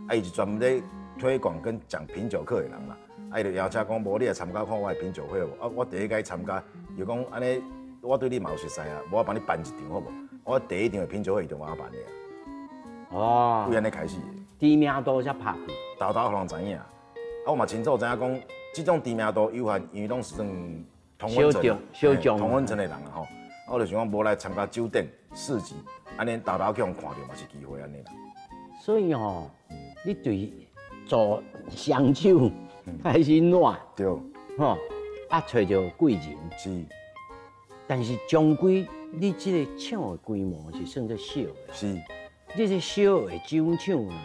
B: 啊，伊是专门咧推广跟讲品酒课的人啦。啊，伊就邀请讲，无你来参加看我的品酒会无？啊，我第一届参加，伊讲按呢，我对你嘛有熟似啊，无我帮你办一场好无？我第一场的品酒会伊就帮我办的啊。
A: 哦。
B: 为按呢开始的。
A: 知名度才拍去。
B: 沓沓予人知影。啊，我嘛清楚知影讲，这种知名度有限，因为拢是算同温层、同温层的人啊吼。啊，我就想讲，无来参加酒店市集，按呢沓沓去予人看著嘛是机会按呢啦。
A: 所以吼，你对做双手开始烂，吼，啊，揣著贵人。
B: 是。
A: 但是终归，你这个厂的规模是算做小的。
B: 是。
A: 你这小的酒厂啊，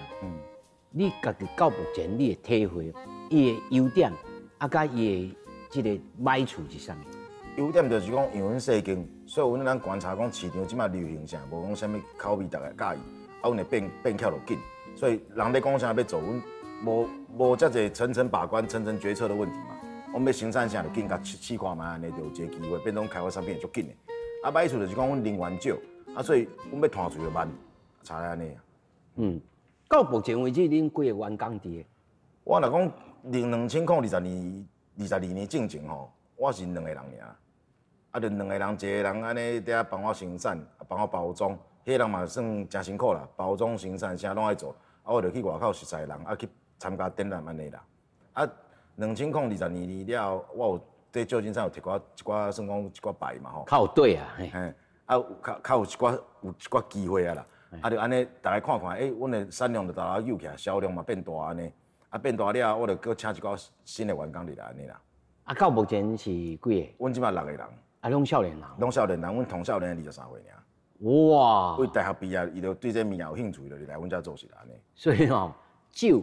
A: 你家己到目前你的体会，伊的优点，啊，佮伊的这个歹处是啥物？
B: 优点就是讲，因为阮细间，所以阮咱观察讲市场这马流行啥，无讲啥物口味，逐家佮意，啊，阮会变变巧就紧，所以人咧讲啥欲做，阮无遮济层层把关、层层决策的问题嘛。阮欲生产啥就紧，共试试看觅，按呢就有一个机会，变做开发产品会足紧的。啊，歹处就是讲阮人员少，啊，所以阮欲湠喙就慢，差咧按呢。
A: 到目前为止，恁几个员工伫咧？
B: 我若讲2022年、22年进前吼，我是两个人尔。啊，就两个人，一个人按呢伫遐帮我生产，帮我包装，彼个人嘛算诚辛苦啦，包装生产啥拢爱做。啊，我就去外口熟似人，啊去参加展览按呢啦。啊，2022年了后，我有伫旧金山有提寡一寡算讲一寡牌嘛吼。
A: 较有对啊，嘿。
B: 嘿，啊，有较较有一寡有一寡机会啊啦。啊，就按呢，逐家看看，欸，阮的产量就沓沓涌起来，销量嘛变大按呢。啊，变大了后，我就阁请一寡新的员工入来按呢啦。
A: 啊，到目前是几个？
B: 阮这马六个人。
A: 啊，拢少年人。
B: 拢少年人，阮同少年23岁尔。
A: 哇！
B: 为大学毕业，伊就对这物件有兴趣，就来阮遮做事啦按呢。
A: 所以吼，酒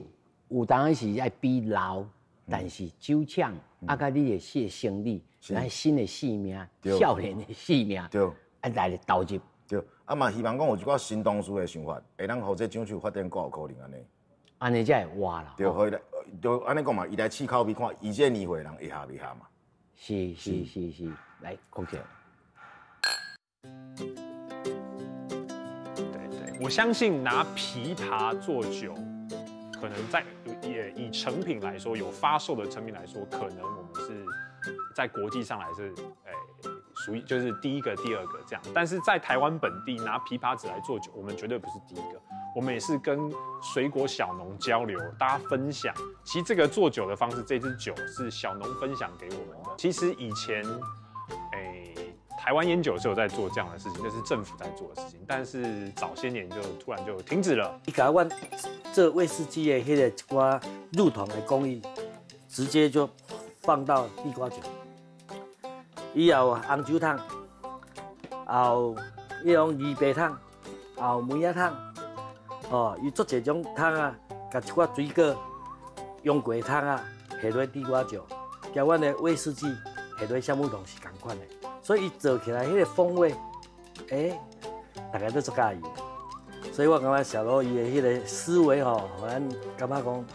A: 有当时爱比老，但是酒厂啊，佮你的新的生理，咱新的生命，少年的生命，啊来投入。
B: 对，啊嘛希望讲有一寡新同事的想法，会当予这酒厂发展阁有可能按呢。
A: 按呢才会活啦。
B: 对，予伊来，就按呢讲嘛，伊来试口味看，伊这年岁人会合袂合嘛？
A: 是是是是，来，讲者。
E: 对对，我相信拿枇杷做酒，可能在也以成品来说，有发售的成品来说，可能我们是在国际上来是，属于就是第一个、第二个这样。但是在台湾本地拿枇杷籽来做酒，我们绝对不是第一个。我们也是跟水果小农交流，大家分享。其实这个做酒的方式，这支酒是小农分享给我们的。其实以前，台湾烟酒是有在做这样的事情，那是政府在做的事情。但是早些年就突然就停止了。
D: 伊共阮做威士忌的彼个一寡入桶的工艺，直接就放到地瓜酒。伊也有红酒桶，也有彼种二白桶，也有梅仔桶。哦，伊足济种桶啊，共一寡水果用过的桶啊，下落地瓜酒，佮阮的威士忌下落橡木桶是仝款的，所以伊做起来彼个风味，大家都足佮意。所以我感觉小罗伊的彼个思维吼，予咱感觉讲，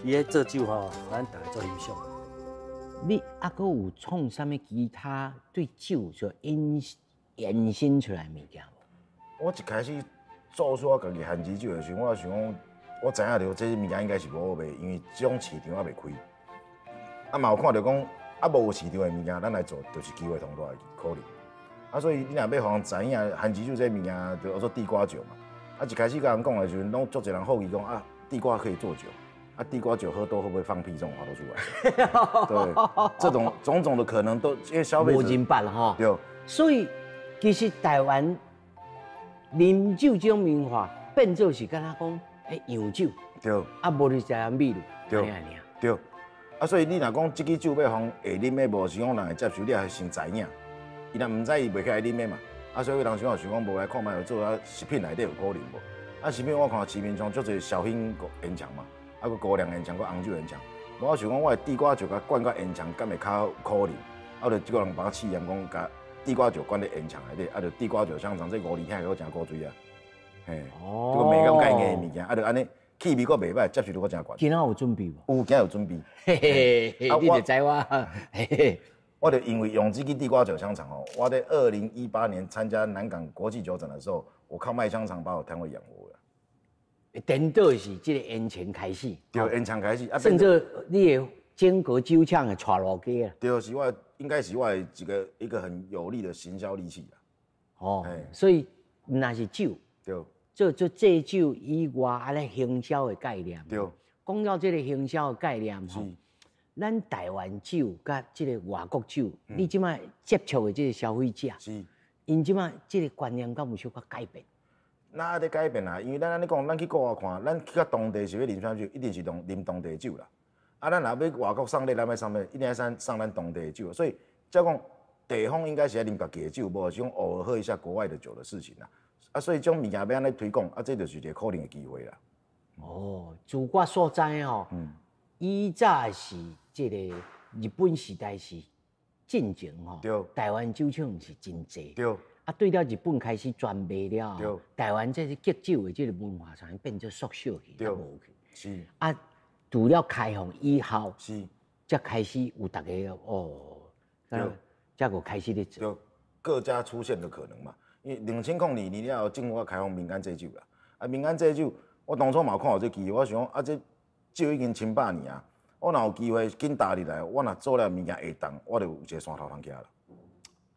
D: 伊咧做酒吼，予咱大家足欣赏。
A: 你犹阁有创啥物其他对酒所延伸出来的物件无？
B: 我一开始做出我家己番薯酒的时阵，我想讲，我知影著这物件应该是无好卖，因为这种市场犹未开。啊嘛有看著讲，啊无有市场的物件，咱来做就是机会通大的可能。啊，所以你若欲予人知影番薯酒这物件，就叫做地瓜酒嘛。啊，一开始共人讲的时阵，拢足济人好奇讲啊，地瓜可以做酒，啊，地瓜酒喝多会不会放屁？这种话都出来。对，这种种种的可能都因为消费者
A: 无人捌吼。
B: 对。
A: 所以其实台湾啉酒這種文化變做是敢若講，彼洋酒，啊，無就食米露，
B: 對，對。啊，所以你若講這支酒欲予會啉的，無是講人會接受，你也先知影。伊若毋知，伊袂起來啉的嘛。啊，所以當時我想講，無來看覓有做啊，食品內底有可能無？啊，食品我看市面上足濟紹興煙腸嘛，啊，閣高粱煙腸，閣紅酒煙腸。我想講，我的地瓜酒共灌到煙腸，敢會較有可能？啊，就這個人幫我試驗講，共地瓜酒灌佇煙腸內底，啊，就地瓜酒香腸，這五字聽起來真古錐啊。嘿，這個袂講介硬的物件，啊，就按呢氣味閣袂䆀，接受度閣真懸。
A: 今仔有準備無？
B: 有，今仔有準備。
A: 嘿嘿嘿，你就知我，嘿嘿。
B: 我就因為用這支地瓜酒香腸哦，我在2018年參加南港國際酒展的時候，我靠賣香腸把我攤位養活了。
A: 顛倒是這個煙腸開始。
B: 對，煙腸開始。
A: 甚至你的整個酒廠的帶路家啊。
B: 對，是我應該是我的一個很有力的行銷利器啦。
A: 哦，所以毋但是酒。
B: 對。
A: 做做製酒以外，按呢行銷的概念。
B: 對。
A: 講到這個行銷的概念吼，咱台灣酒佮這個外國酒，你這擺接觸的這個消費者，𪜶這擺這個觀念敢有小可改變？
B: 哪咧改變啊？因為咱按呢講，咱去國外看，咱去到當地是欲啉啥酒，一定是啉當地酒啦。啊，咱若欲外國送禮，咱欲送啥？一定愛送咱當地的酒。所以，照講地方應該是愛啉家己的酒，無是講偶爾喝一下國外的酒的事情啦。啊，所以這種物件欲按呢推廣，啊，這就是一個可能的機會啦。
A: 哦，自我所知吼，以早是這個日本時代是進前吼，台灣酒廠是真濟。啊，對了日本開始專賣了，台灣這是結酒的這個文化上變做縮小去，對，無去。
B: 是。
A: 啊，除了開放以後，才開始有大家哦，才閣開始咧做。
B: 就各家出現的可能嘛，因為2002年了後，政府開放民間製酒啦。啊，民間製酒，我當初嘛有看到這機會，我想講啊，這酒已經千百年啊，我若有機會緊踏入來，我若做了物件會當，我就有一個山頭通徛啦。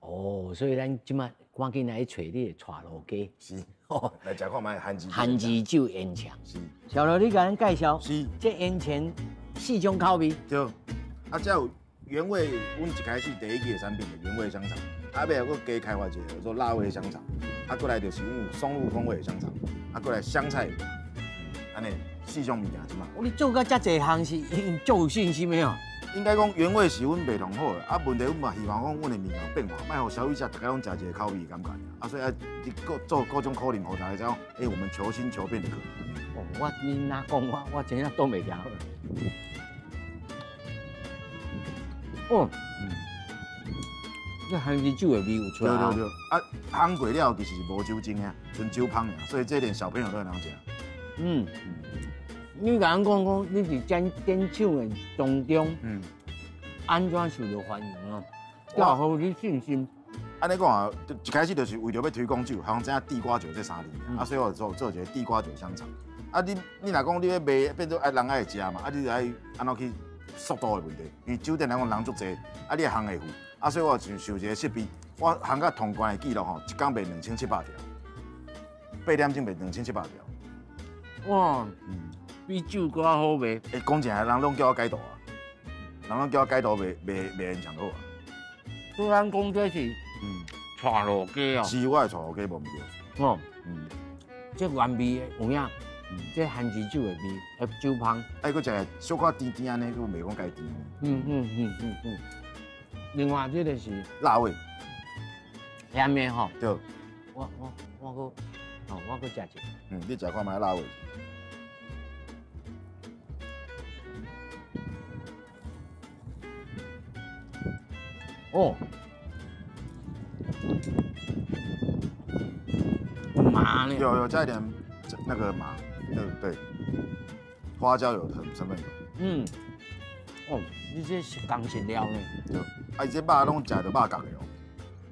A: 哦，所以咱這擺趕緊來揣你的帶路家，
B: 是，來食看覓番薯
A: 番薯酒煙腸。
B: 是，
A: 小羅，你共咱介紹，
B: 是，
A: 這煙腸四種口味。
B: 對，啊，這有原味，阮一開始第一支的產品的原味香腸，啊，尾後閣加開發一個叫做辣味香腸，啊，閣來就是阮有松露風味的香腸，啊，閣來香菜，按呢四種物件這擺。
A: 你做到遮濟項是足有信心的哦。
B: 應該講原味是阮賣上好的，啊，問題阮嘛希望講阮的物件變化，莫予消費者逐家攏食一個口味的感覺。啊，所以愛各做各種可能，予大家知影，欸，我們求新求變的可能。
A: 哦，我你若講我，我真正擋袂牢。哦，這番薯酒的味有出來。
B: 對對對，啊，烘過了其實是無酒精的，純酒芳爾，所以這連小朋友都會通食。
A: 嗯。你共咱講講，你佇展展場的當中，按怎受著歡迎啊？有予你信心。
B: 按呢講啊，一開始就是為著欲推廣酒，予人知影地瓜酒這三字，啊，所以我就做一個地瓜酒香腸。啊，你若講你欲賣，變做愛人愛食嘛，啊，你就愛按怎去速度的問題，因為酒店來講人足濟，啊，你烘會赴，啊，所以我就想一個設備，我烘甲通關的記錄吼，一工賣2700條，8點鐘賣2700條。
A: 哇！比酒閣較好賣。
B: 欸，講真的，人攏叫我改圖啊，人攏叫我改圖賣賣賣煙腸好啊。
A: 所以咱講這是，帶路家哦。
B: 是，我的帶路家無毋對。
A: 哦，這原味的有影，這番薯酒的味，酒芳。
B: 哎，閣食小可甜甜按呢，閣袂講介甜。
A: 另外這個是
B: 辣味，
A: 鹹的吼。
B: 對。
A: 我閣食一下。
B: 你食看覓辣味。
A: 哦，麻呢？
B: 有加一點那個麻，對，花椒有成分。
A: 嗯，哦，你這是工食料呢？
B: 對，啊，伊這肉攏食著肉角的哦，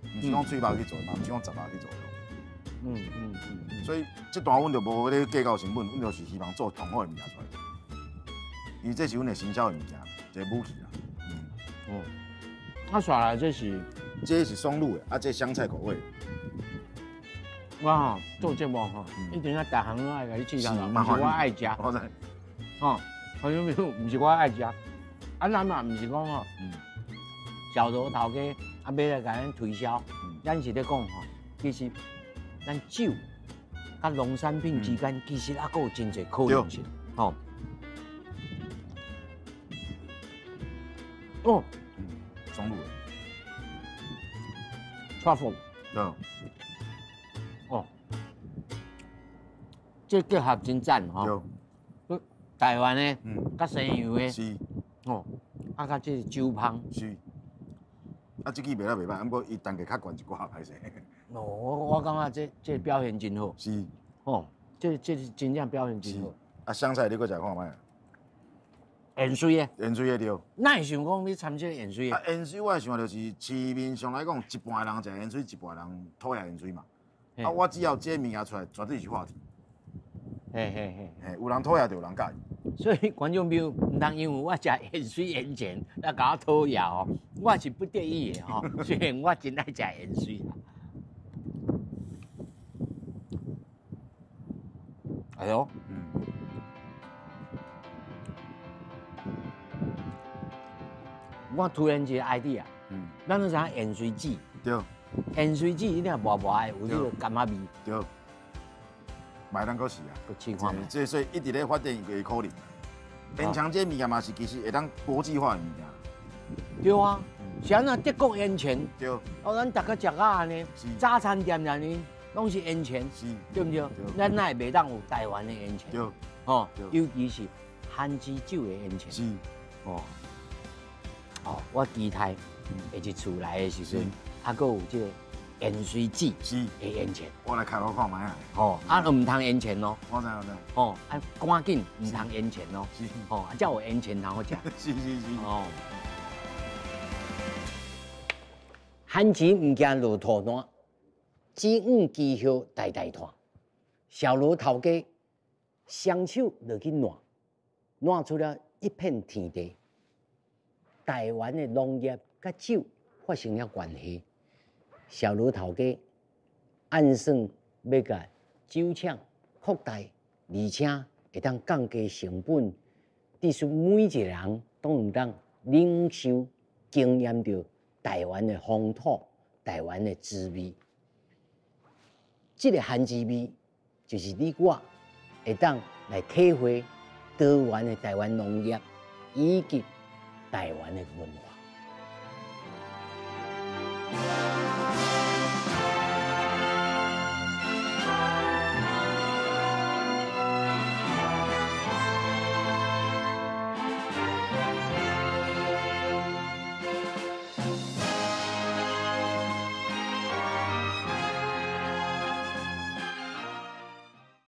B: 毋是講喙肉去做的嘛，毋是講雜肉去做的。所以這段阮就無咧計較成本，阮就是希望做上好的物件出來。因為這是阮的行銷的物件，一個武器啦。
A: 哦。啊，煞來這是，
B: 這是松露的，啊，這香菜口味。
A: 我吼做節目吼，一定啊，逐項攏愛共你試下，毋是我愛食。
B: 我知。
A: 吼，朋友們，毋是我愛食，啊，咱嘛毋是講吼，小羅頭家啊，欲來共咱推銷，咱是咧講吼，其實咱酒佮農產品之間其實猶閣有真濟可能性，吼。哦，
B: 松露。
A: Truffle。
B: 對。
A: 哦，這結合真讚吼。
B: 對。
A: 台灣的，佮西洋的，
B: 是。
A: 哦，啊，佮這個酒香。
B: 是。啊，這支賣了袂歹，毋過伊單價較懸一寡，歹勢。
A: 哦，我感覺這表現真好。
B: 是。
A: 哦，這是真正表現真好。
B: 啊，香菜你閣食看覓？
A: 鹽水的。
B: 鹽水的對。
A: 哪會想講你參這個鹽水的？
B: 啊，鹽水我會想就是市面上來講，一半的人食鹽水，一半人討厭鹽水嘛。啊，我只要這個物件出來，絕對是話題。
A: 嘿嘿嘿。
B: 嘿，有人討厭就有人佮意。
A: 所以觀眾朋友，毋通因為我食鹽水鹽錢來共我討厭哦，我是不得已的吼。雖然我真愛食鹽水。哎喲，我突然一個 idea，咱攏知影鹽水雞，
B: 對，
A: 鹽水雞一定薄薄的，有這個柑仔味，
B: 對，嘛會當閣試啊，
A: 閣試看覓。
B: 這所以一直咧發展伊的可能。煙腸這物件嘛是其實會當國際化的物件。
A: 對啊，是按怎德國煙腸？
B: 對。
A: 哦，咱逐家食甲按呢，早餐店按呢，攏是煙腸，對毋對？咱哪會袂當有台灣的煙腸？
B: 對。
A: 哦，尤其是番薯酒的煙腸。
B: 是。
A: 哦。哦，我期待下一次來的時陣，啊，閣有這個鹽水雞的煙腸。
B: 我來開我看覓啊。
A: 哦，啊，毋通煙腸咯。
B: 我知我知。
A: 哦，啊，趕緊毋通煙腸咯。
B: 是。
A: 哦，啊，才有煙腸通好食。
B: 是是是。
A: 哦。番薯毋驚落塗爛，子午雞葉代代傳。小羅頭家雙手落去爛，爛出了一片天地。台灣的農業佮酒發生了關係，小羅頭家按算欲共酒廠擴大，而且會當降低成本，致使每一個人都會當領受經驗著台灣的風土、台灣的滋味。這個番薯味，就是你我會當來體會多元的台灣農業以及台灣的文化。